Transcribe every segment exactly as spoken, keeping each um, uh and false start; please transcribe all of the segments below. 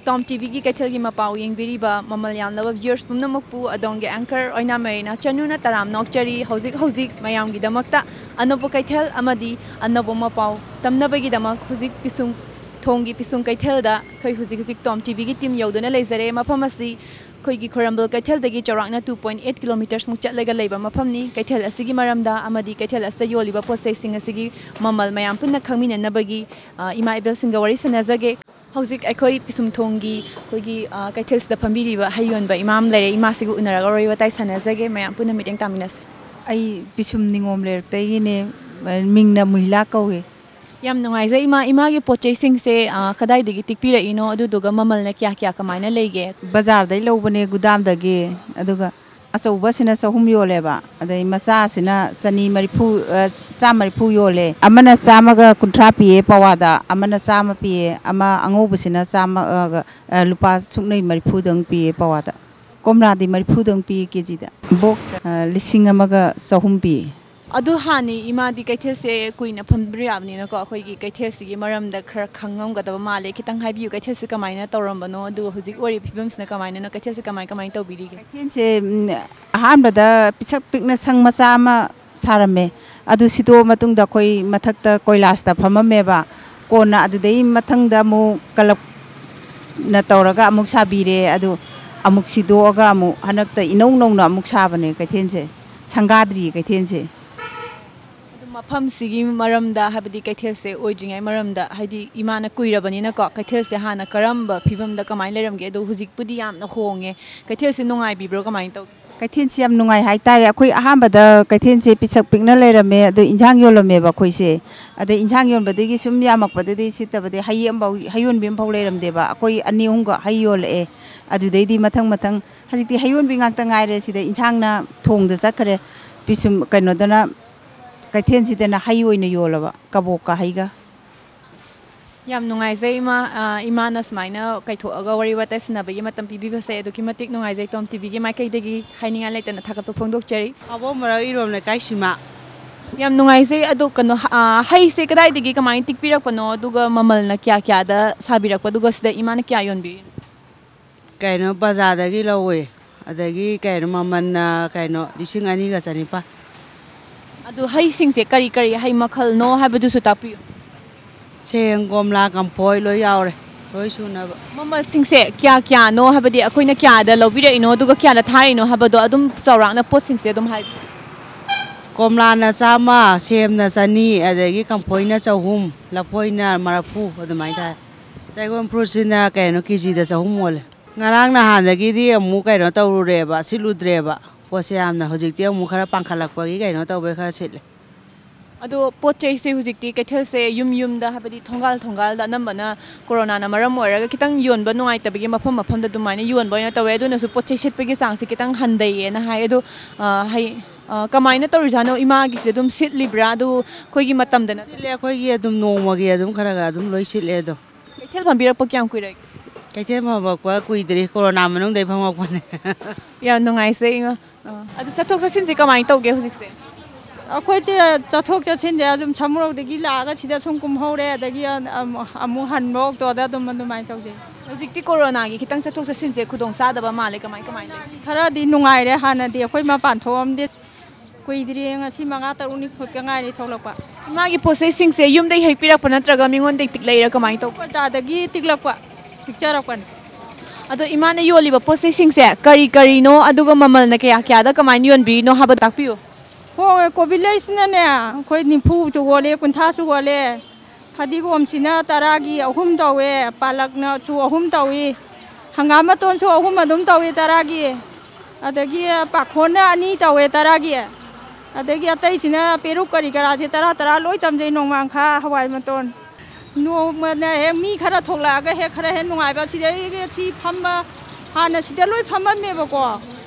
ꯇꯣꯝ ꯇꯤꯚꯤꯒꯤ ꯀꯩꯊꯦꯜꯒꯤ ꯃꯄꯥꯎ ꯌꯦꯡꯕꯤꯔꯤꯕ ꯃꯃꯜ ꯌꯥꯝꯂꯕ viewers ꯄꯨꯝꯅꯃꯛꯄꯨ ꯑꯗꯣꯝꯒꯤ anchor ꯑꯣꯏꯅꯥ ꯃꯦꯔꯤꯅꯥ ꯆꯅꯨꯅ ꯇꯔꯥꯝꯅ ꯑꯣꯛꯆꯔꯤ꯫ ꯍꯧꯖꯤꯛ ꯍꯧꯖꯤꯛ ꯃꯌꯥꯝꯒꯤꯗꯃꯛꯇ ꯑꯅꯧꯕ ꯀꯩꯊꯦꯜ ꯑꯃꯗꯤ ꯑꯅꯧꯕ ꯃꯄꯥꯎ ꯇꯝꯅꯕꯒꯤꯗꯃꯛ ꯍꯧꯖꯤꯛ ꯄꯤꯁꯨꯝ ꯊꯣꯡꯒꯤ ꯄꯤꯁꯨꯝ ꯀꯩꯊꯦꯜꯗ ꯑꯩꯈꯣꯏ ꯍꯧꯖꯤꯛ ꯍꯧꯖꯤꯛ ꯇꯣꯝ ꯇꯤꯚꯤꯒꯤ team ꯌꯧꯗꯨꯅ ꯂꯩꯖꯔꯦ꯫ ꯃꯐꯝ ꯑꯁꯤ ꯑꯩꯈꯣꯏꯒꯤ ꯈ꯭ꯋꯥꯏꯔꯝꯕꯟ ꯀꯩꯊꯦꯜꯗꯒꯤ ꯆꯥꯎꯔꯥꯛꯅ two point eight kilometres ꯃꯨꯛ ꯆꯠꯂꯒ ꯂꯩꯕ ꯃꯐꯝꯅꯤ꯫ ꯀꯩꯊꯦꯜ ꯑꯁꯤꯒꯤ ꯃꯔꯝꯗ ꯑꯃꯗꯤ ꯀꯩꯊꯦꯜ ꯑꯁꯤꯗ ꯌꯣꯜꯂꯤꯕ ꯄꯣꯠ ꯆꯩꯁꯤꯡ ꯑꯁꯤꯒꯤ ꯃꯃꯜ ꯃꯌꯥꯝ ꯄꯨꯟꯅ ꯈꯪꯃꯤꯟꯅꯅꯕꯒꯤ, ꯑ, ꯏꯃꯥ ꯏꯕꯦꯜꯁꯤꯡꯒ ꯋꯥꯔꯤ ꯁꯥꯟꯅꯖꯒꯦ꯫ ꯍꯧꯖꯤꯛ ꯑꯩꯈꯣꯏ ꯄꯤꯁꯨꯝꯊꯣꯡꯒꯤ ꯑꯩꯈꯣꯏꯒꯤ, ꯑ, ꯀꯩꯊꯦꯜꯁꯤꯗ ꯐꯝꯕꯤꯔꯤꯕ ꯍꯩ ꯌꯣꯟꯕ ꯏꯃꯥ ꯑꯃ ꯂꯩꯔꯦ꯫ ꯏꯃꯥꯁꯤꯒ ꯎꯅꯔꯒ ꯋꯥꯔꯤ ꯋꯥꯇꯥꯏ ꯁꯥꯟꯅꯖꯒꯦ꯫ ꯃꯌꯥꯝ ꯄꯨꯟꯅ ꯃꯤꯠꯌꯦꯡ ꯇꯥꯃꯤꯟꯅꯁꯦ꯫ ꯑꯩ ꯄꯤꯁꯨꯝ ꯅꯤꯉꯣꯝ ꯂꯩꯔꯛꯇꯒꯤꯅꯦ, ꯃꯤꯡꯅ ꯃꯨꯍꯤꯂꯥ ꯀꯧꯏ꯫ ꯌꯥꯝ ꯅꯨꯡꯉꯥꯏꯖꯩ ꯏꯃꯥ꯫ ꯏꯃꯥꯒꯤ ꯄꯣꯠ ꯆꯩꯁꯤꯡꯁꯦ, ꯑ, ꯀꯗꯥꯏꯗꯒꯤ ꯇꯤꯛꯄꯤꯔꯛꯏꯅꯣ? ꯑꯗꯨꯗꯨꯒ ꯃꯃꯜꯅ ꯀꯌꯥ ꯀꯌꯥ ꯀꯃꯥꯏꯅ ꯂꯩꯒꯦ? ꯕꯖꯥꯔꯗꯩ ꯂꯧꯕꯅꯦ, ꯒꯨꯗꯥꯝꯗꯒꯤ꯫ ꯑꯗꯨꯒ ꯑꯆꯧꯕꯁꯤꯅ ꯆꯍꯨꯝ ꯌꯣꯜꯂꯦꯕ, ꯑꯗꯩ ꯃꯆꯥꯁꯤꯅ ꯆꯅꯤ ꯃꯔꯤꯐꯨ, ꯑ, ꯆꯥꯝꯃ ꯃꯔꯤꯐꯨ ꯌꯣꯜꯂꯦ꯫ ꯑꯃꯅ ꯆꯥꯝꯃꯒ ꯀꯨꯟꯊ꯭ꯔꯥ ꯄꯤꯌꯦ ꯄꯋꯥꯗ, ꯑꯃꯅ ꯆꯥꯝꯃ ꯄꯤꯌꯦ, ꯑꯃ ꯑꯉꯧꯕꯁꯤꯅ ꯆꯥꯝꯃꯒ, ꯑ, ꯂꯨꯄꯥ ꯁꯨꯛꯅꯩ ꯃꯔꯤꯐꯨꯗꯪ ꯄꯤꯌꯦ ꯄꯋꯥꯗ꯫ ꯀꯣꯝꯂꯥꯗꯤ ꯃꯔꯤꯐꯨꯗꯪ ꯄꯤꯌꯦ ꯀꯦꯖꯤꯗ꯫ Box, ꯑ, ꯂꯤꯁꯤꯡ ꯑꯃꯒ ꯆꯍꯨꯝ ꯄꯤꯌꯦ꯫ ꯑꯗꯨ ꯍꯥꯟꯅ ꯏꯃꯥꯗꯤ ꯀꯩꯊꯦꯜꯁꯦ ꯀꯨꯏꯅ ꯐꯝꯕꯤꯔꯛꯑꯕꯅꯤꯅꯀꯣ, ꯑꯩꯈꯣꯏꯒꯤ ꯀꯩꯊꯦꯜꯁꯤꯒꯤ ꯃꯔꯝꯗ ꯈꯔ ꯈꯪꯉꯝꯒꯗꯕ ꯃꯥꯜꯂꯦ꯫ ꯈꯤꯇꯪ ꯍꯥꯏꯕꯤꯌꯨ, ꯀꯩꯊꯦꯜꯁꯤ ꯀꯃꯥꯏꯅ ꯇꯧꯔꯝꯕꯅꯣ, ꯑꯗꯨꯒ ꯍꯧꯖꯤꯛ ꯑꯣꯏꯔꯤꯕ ꯐꯤꯕꯝꯁꯤꯅ ꯀꯃꯥꯏꯅꯅꯣ, ꯀꯩꯊꯦꯜꯁꯤ ꯀꯃꯥꯏ ꯀꯃꯥꯏꯅ ꯇꯧꯕꯤꯔꯤꯒꯦ? ꯀꯩꯊꯦꯜꯁꯦ, ꯎꯝ, ꯑꯍꯥꯟꯕꯗ ꯄꯤꯁꯛ ꯄꯤꯛꯅ ꯁꯪ ꯃꯆꯥ ꯑꯃ ꯁꯥꯔꯝꯃꯦ꯫ ꯑꯗꯨ ꯁꯤꯗꯣꯛꯑ ꯃꯇꯨꯡꯗ ꯑꯩꯈꯣꯏ ꯃꯊꯛꯇ ꯀꯣꯏꯂꯥꯁꯇ ꯐꯝꯃꯝꯃꯦꯕ꯫ ꯀꯣꯟꯅ ꯑꯗꯨꯗꯩ ꯃꯊꯪꯗ ꯑꯃꯨꯛ ꯀꯂꯞꯅ ꯇꯧꯔꯒ ꯑꯃꯨꯛ ꯁꯥꯕꯤꯔꯦ꯫ ꯑꯗꯨ ꯑꯃꯨꯛ ꯁꯤꯗꯣꯛꯑꯒ ꯑꯃꯨꯛ ꯍꯟꯗꯛꯇ ꯏꯅꯧ ꯅꯧꯅ ꯑꯃꯨꯛ ꯁꯥꯕꯅꯦ ꯀꯩꯊꯦꯜꯁꯦ꯫ ꯁꯪꯒꯥꯗ꯭ꯔꯤꯌꯦ ꯀꯩꯊꯦꯜꯁꯦ꯫ ꯑꯗꯨ ꯃꯐꯝꯁꯤꯒꯤ ꯃꯔꯝꯗ, ꯍꯥꯏꯕꯗꯤ ꯀꯩꯊꯦꯜꯁꯦ ꯑꯣꯏꯗ꯭ꯔꯤꯉꯩ ꯃꯔꯝꯗ, ꯍꯥꯏꯗꯤ ꯏꯃꯥꯅ ꯀꯨꯏꯔꯕꯅꯤꯅꯀꯣ, ꯀꯩꯊꯦꯜꯁꯦ ꯍꯥꯟꯅ ꯀꯔꯝꯕ ꯐꯤꯕꯝꯗ ꯀꯃꯥꯏꯅ ꯂꯩꯔꯝꯒꯦ? ꯑꯗꯣ ꯍꯧꯖꯤꯛꯄꯨꯗꯤ ꯌꯥꯝꯅ ꯍꯣꯡꯉꯦ꯫ ꯀꯩꯊꯦꯜꯁꯦ ꯅꯨꯡꯉꯥꯏꯕꯤꯕ꯭ꯔꯣ? ꯀꯃꯥꯏꯅ ꯇꯧꯒꯦ? ꯀꯩꯊꯦꯜꯁꯦ ꯌꯥꯝ ꯅꯨꯡꯉꯥꯏ ꯍꯥꯏꯇꯥꯔꯦ꯫ ꯑꯩꯈꯣꯏ ꯑꯍꯥꯟꯕꯗ ꯀꯩꯊꯦꯜꯁꯦ ꯄꯤꯁꯛ ꯄꯤꯛꯅ ꯂꯩꯔꯝꯃꯦ, ꯑꯗꯣ ꯏꯟꯁꯥꯡ ꯌꯣꯜꯂꯝꯃꯦꯕ ꯑꯩꯈꯣꯏꯁꯦ꯫ ꯑꯗꯩ ꯏꯟꯁꯥꯡ ꯌꯣꯟꯕꯗꯒꯤ ꯁꯨꯝ ꯌꯥꯝꯃꯛꯄꯗꯗꯤ ꯁꯤꯠꯇꯕꯗꯤ ꯍꯩ ꯑꯃꯐꯥꯎ, ꯍꯩ ꯌꯣꯟꯕꯤ ꯑꯃꯐꯥꯎ ꯂꯩꯔꯝꯗꯦꯕ꯫ ꯑꯩꯈꯣꯏ ꯑꯅꯤ ꯑꯍꯨꯝꯈꯛ ꯍꯩ ꯌꯣꯜꯂꯛꯑꯦ꯫ ꯑꯗꯨꯗꯩꯗꯤ ꯃꯊꯪ ꯃꯊꯪ ꯍꯧꯖꯤꯛꯇꯤ ꯍꯩ ꯌꯣꯟꯕꯤ ꯉꯥꯛꯇ ꯉꯥꯏꯔꯦ꯫ ꯁꯤꯗ ꯏꯟꯁꯥꯡꯅ ꯊꯣꯡꯗ ꯆꯠꯈ꯭ꯔꯦ꯫ ꯄꯤꯁꯨꯝ, ꯀꯩꯅꯣꯗꯅ, ꯀꯩꯊꯦꯜꯁꯤꯗꯅ ꯍꯩ ꯑꯣꯏꯅ ꯌꯣꯜꯂꯕ, ꯀꯕꯣꯛꯀ ꯍꯩꯒ꯫ ꯌꯥꯝ ꯅꯨꯡꯉꯥꯏꯖꯩ ꯏꯃꯥ, ꯑ, ꯏꯃꯥꯅ ꯁꯨꯃꯥꯏꯅ ꯀꯥꯏꯊꯣꯛꯑꯒ ꯋꯥꯔꯤ ꯋꯥꯇꯥꯏ ꯁꯥꯟꯅꯕꯒꯤ ꯃꯇꯝ ꯄꯤꯕꯤꯕꯁꯦ ꯑꯗꯨꯛꯀꯤ ꯃꯇꯤꯛ ꯅꯨꯡꯉꯥꯏꯖꯩ꯫ ꯇꯣꯝ ꯇꯤꯚꯤꯒꯤ ꯃꯥꯏꯀꯩꯗꯒꯤ ꯍꯥꯏꯅꯤꯡꯉꯥꯏ ꯂꯩꯇꯅ ꯊꯥꯒꯠꯄ ꯐꯣꯡꯗꯣꯛꯆꯔꯤ꯫ ꯍꯥꯕꯣꯝ ꯃꯔꯛ ꯏꯔꯣꯝ ꯂꯩꯀꯥꯏ ꯁꯤꯃ꯫ ꯌꯥꯝ ꯅꯨꯡꯉꯥꯏꯖꯩ꯫ ꯑꯗꯣ ꯀꯩꯅꯣ, ꯑ, ꯍꯩꯁꯦ ꯀꯗꯥꯏꯗꯒꯤ ꯀꯃꯥꯏꯅ ꯇꯤꯛꯄꯤꯔꯛꯄꯅꯣ? ꯑꯗꯨꯒ ꯃꯃꯜꯅ ꯀꯌꯥ ꯀꯌꯥꯗ ꯁꯥꯕꯤꯔꯛꯄ? ꯑꯗꯨꯒ ꯁꯤꯗ ꯏꯃꯥꯅ ꯀꯌꯥ ꯌꯣꯟꯕꯤꯔꯤꯅꯣ? ꯀꯩꯅꯣ, ꯕꯖꯥꯔꯗꯒꯤ ꯂꯧꯋꯦ꯫ ꯑꯗꯒꯤ ꯀꯩꯅꯣ, ꯃꯃꯜꯅ ꯀꯩꯅꯣ, ꯂꯤꯁꯤꯡ ꯑꯅꯤꯒ ꯆꯅꯤꯄꯥꯟ꯫ ꯑꯗꯨ ꯍꯩꯁꯤꯡꯁꯦ ꯀꯔꯤ ꯀꯔꯤ ꯍꯩ ꯃꯈꯜꯅꯣ ꯍꯥꯏꯕꯗꯨꯁꯨ ꯇꯥꯛꯄꯤꯌꯨ꯫ ꯁꯦꯝ, ꯀꯣꯝꯂꯥ, ꯀꯝꯐꯣꯏ ꯂꯣꯏ ꯌꯥꯎꯔꯦ꯫ ꯂꯣꯏ ꯁꯨꯅꯕ꯫ ꯃꯃꯜꯁꯤꯡꯁꯦ ꯀꯌꯥ ꯀꯌꯥꯅꯣ ꯍꯥꯏꯕꯗꯤ, ꯑꯩꯈꯣꯏꯅ ꯀꯌꯥꯗ ꯂꯧꯕꯤꯔꯛꯏꯅꯣ, ꯑꯗꯨꯒ ꯀꯌꯥꯗ ꯊꯥꯔꯤꯅꯣ ꯍꯥꯏꯕꯗꯣ ꯑꯗꯨꯝ ꯆꯥꯎꯔꯥꯛꯅ ꯄꯣꯠꯁꯤꯡꯁꯦ ꯑꯗꯨꯝ ꯍꯥꯏꯕꯤꯌꯨ꯫ ꯀꯣꯝꯂꯥꯅ ꯆꯥꯝꯃ, ꯁꯦꯝꯅ ꯆꯅꯤ, ꯑꯗꯒꯤ ꯀꯝꯐꯣꯏꯅ ꯆꯍꯨꯝ, ꯂꯐꯣꯏꯅ ꯃꯔꯐꯨ ꯑꯗꯨꯃꯥꯏꯅ ꯊꯥꯏ꯫ ꯗ꯭ꯔꯦꯒꯣꯟ ꯐ꯭ꯔꯨꯠꯁꯤꯅ ꯀꯩꯅꯣ, ꯀꯦꯖꯤꯗ ꯆꯍꯨꯝ ꯑꯣꯜꯂꯦ꯫ ꯉꯔꯥꯡ ꯅꯍꯥꯟꯗꯒꯤꯗꯤ ꯑꯃꯨꯛ ꯀꯩꯅꯣ ꯇꯧꯔꯨꯔꯦꯕ, ꯁꯤꯠꯂꯨꯗ꯭ꯔꯦꯕ꯫ ꯄꯣꯠꯁꯦ ꯌꯥꯝꯅ ꯍꯧꯖꯤꯛꯇꯤ ꯑꯃꯨꯛ ꯈꯔ ꯄꯥꯡꯈꯠꯂꯛꯄꯒꯤ ꯀꯩꯅꯣ ꯇꯧꯕꯩ ꯈꯔ ꯁꯤꯠꯂꯦ꯫ ꯑꯗꯣ ꯄꯣꯠ ꯆꯩꯁꯦ ꯍꯧꯖꯤꯛꯇꯤ ꯀꯩꯊꯦꯜꯁꯦ ꯌꯨꯝ ꯌꯨꯝꯗ, ꯍꯥꯏꯕꯗꯤ ꯊꯣꯡꯒꯥꯜ ꯊꯣꯡꯒꯥꯜꯗ ꯑꯅꯝꯕꯅ ꯀꯣꯔꯣꯅꯥꯅ ꯃꯔꯝ ꯑꯣꯏꯔꯒ ꯈꯤꯇꯪ ꯌꯣꯟꯕ ꯅꯨꯡꯉꯥꯏꯇꯕꯒꯤ ꯃꯐꯝ ꯃꯐꯝꯗ ꯑꯗꯨꯃꯥꯏꯅ ꯌꯣꯟꯕ ꯑꯣꯏꯅ ꯇꯧꯋꯦ꯫ ꯑꯗꯨꯅꯁꯨ ꯄꯣꯠ ꯆꯩ ꯁꯤꯠꯄꯒꯤ ꯆꯥꯡꯁꯦ ꯈꯤꯇꯪ ꯍꯟꯊꯩꯌꯦꯅ ꯍꯥꯏ꯫ ꯑꯗꯣ, ꯑ, ꯍꯩ-, ꯑ, ꯀꯃꯥꯏꯅ ꯇꯧꯔꯤꯖꯥꯠꯅꯣ? ꯏꯃꯥꯒꯤꯁꯦ ꯑꯗꯨꯝ ꯁꯤꯠꯂꯤꯕ꯭ꯔꯥ? ꯑꯗꯨ ꯑꯩꯈꯣꯏꯒꯤ ꯃꯇꯝꯗ ꯅꯠꯇꯅ ꯁꯤꯠꯂꯦ, ꯑꯩꯈꯣꯏꯒꯤ ꯑꯗꯨꯝ ꯅꯣꯡꯃꯒꯤ ꯑꯗꯨꯝ ꯈꯔ ꯈꯔ ꯑꯗꯨꯝ ꯂꯣꯏ ꯁꯤꯠꯂꯦ ꯑꯗꯣ꯫ ꯀꯩꯊꯦꯜ ꯐꯝꯕꯤꯔꯛꯄ ꯀꯌꯥꯝ ꯀꯨꯏꯔꯒꯦ? ꯀꯩꯊꯦꯜ ꯐꯝꯃꯛꯄ ꯀꯨꯏꯗ꯭ꯔꯤ, ꯀꯣꯔꯣꯅꯥ ꯃꯅꯨꯡꯗꯩ ꯐꯝꯃꯛꯄꯅꯦ꯫ ꯌꯥꯝ ꯅꯨꯡꯉꯥꯏꯖꯩ, ꯏꯃꯥ꯫ ꯑ, ꯑꯗꯨ ꯆꯠꯊꯣꯛ ꯆꯠꯁꯤꯟꯁꯦ ꯀꯃꯥꯏꯅ ꯇꯧꯒꯦ ꯍꯧꯖꯤꯛꯁꯦ? ꯑꯩꯈꯣꯏꯗꯤ ꯆꯠꯊꯣꯛ ꯆꯠꯁꯤꯟꯁꯦ ꯑꯗꯨꯝ ꯁꯃꯨꯔꯧꯗꯒꯤ ꯂꯥꯛꯑꯒ ꯁꯤꯗ ꯁꯨꯝ ꯀꯨꯝꯍꯧꯔꯦ, ꯑꯗꯒꯤ ꯑꯃꯨꯛ, ꯑꯃꯨꯛ ꯍꯟꯕ ꯑꯣꯛꯇꯣꯗ ꯑꯗꯨꯝ ꯑꯗꯨꯃꯥꯏꯅ ꯇꯧꯖꯩ꯫ ꯍꯧꯖꯤꯛꯇꯤ ꯀꯣꯔꯣꯅꯥꯒꯤ ꯈꯤꯇꯪ ꯆꯠꯊꯣꯛ ꯆꯠꯁꯤꯟꯁꯦ ꯈꯨꯗꯣꯡ ꯆꯥꯗꯕ ꯃꯥꯜꯂꯦ, ꯀꯃꯥꯏ ꯀꯃꯥꯏꯅ ꯇꯧꯒꯦ? ꯈꯔꯗꯤ ꯅꯨꯡꯉꯥꯏꯔꯦ, ꯍꯥꯟꯅꯗꯤ ꯑꯩꯈꯣꯏ ꯃꯄꯥꯟ ꯊꯣꯛꯑꯝꯗꯦ꯫ ꯀꯨꯏꯗ꯭ꯔꯤ, ꯉꯁꯤ ꯃꯉꯥ ꯇꯔꯨꯛꯅꯤ ꯈꯛꯇ ꯉꯥꯏꯔꯤ ꯊꯣꯛꯂꯛꯄ꯫ ꯏꯃꯥꯒꯤ ꯄꯣꯠ ꯆꯩꯁꯤꯡꯁꯦ ꯌꯨꯝꯗꯩ ꯍꯦꯛ ꯄꯤꯔꯛꯄ ꯅꯠꯇ꯭ꯔꯒ ꯃꯤꯉꯣꯟꯗꯩ ꯇꯤꯛꯂꯛꯏꯔꯥ, ꯀꯃꯥꯏꯅ ꯇꯧꯕ? ꯕꯖꯥꯔꯗꯒꯤ ꯇꯤꯛꯂꯛꯄ, ꯄꯤꯛꯆꯔꯛꯄꯅꯤ꯫ ꯑꯗꯣ ꯏꯃꯥꯅ ꯌꯣꯜꯂꯤꯕ ꯄꯣꯠ ꯆꯩꯁꯤꯡꯁꯦ ꯀꯔꯤ ꯀꯔꯤꯅꯣ, ꯑꯗꯨꯒ ꯃꯃꯜꯅ ꯀꯌꯥ ꯀꯌꯥꯗ ꯀꯃꯥꯏꯅ ꯌꯣꯟꯕꯤꯔꯤꯅꯣ ꯍꯥꯏꯕ ꯇꯥꯛꯄꯤꯌꯨ꯫ ꯍꯣꯏ, ꯀꯣꯕꯤ ꯂꯩꯁꯤꯅꯅꯦ, ꯑꯩꯈꯣꯏ ꯅꯤꯐꯨꯁꯨ ꯑꯣꯜꯂꯦ, ꯀꯨꯟꯊ꯭ꯔꯥꯁꯨ ꯑꯣꯜꯂꯦ꯫ ꯐꯗꯤꯒꯣꯝꯁꯤꯅ ꯇꯔꯥꯒꯤ ꯑꯍꯨꯝ ꯇꯧꯋꯦ, ꯄꯥꯂꯛꯅꯁꯨ ꯑꯍꯨꯝ ꯇꯧꯏ, ꯍꯪꯒꯥꯝ ꯃꯇꯣꯟꯁꯨ ꯑꯍꯨꯝ ꯑꯗꯨꯝ ꯇꯧꯏ ꯇꯔꯥꯒꯤ, ꯑꯗꯒꯤ ꯄꯥꯈꯣꯟꯅ ꯑꯅꯤ ꯇꯧꯋꯦ ꯇꯔꯥꯒꯤ, ꯑꯗꯒꯤ ꯑꯇꯩꯁꯤꯅ ꯄꯦꯔꯨꯛ ꯀꯔꯤ ꯀꯔꯥꯁꯦ ꯇꯔꯥ ꯇꯔꯥ ꯂꯣꯏ ꯇꯝꯖꯩ, ꯅꯣꯡꯃꯥꯡꯈꯥ, ꯍꯋꯥꯏ ꯃꯇꯣꯟ꯫ ꯅꯣꯡꯃꯅ ꯍꯦꯛ ꯃꯤ ꯈꯔ ꯊꯣꯛꯂꯛꯑꯒ ꯍꯦꯛ ꯈꯔ ꯍꯦꯛ ꯅꯨꯡꯉꯥꯏꯕ, ꯁꯤꯗꯩ ꯁꯤ ꯐꯝꯕ, ꯍꯥꯟꯅ ꯁꯤꯗ ꯂꯣꯏ ꯐꯝꯃꯝꯃꯦꯕꯀꯣ,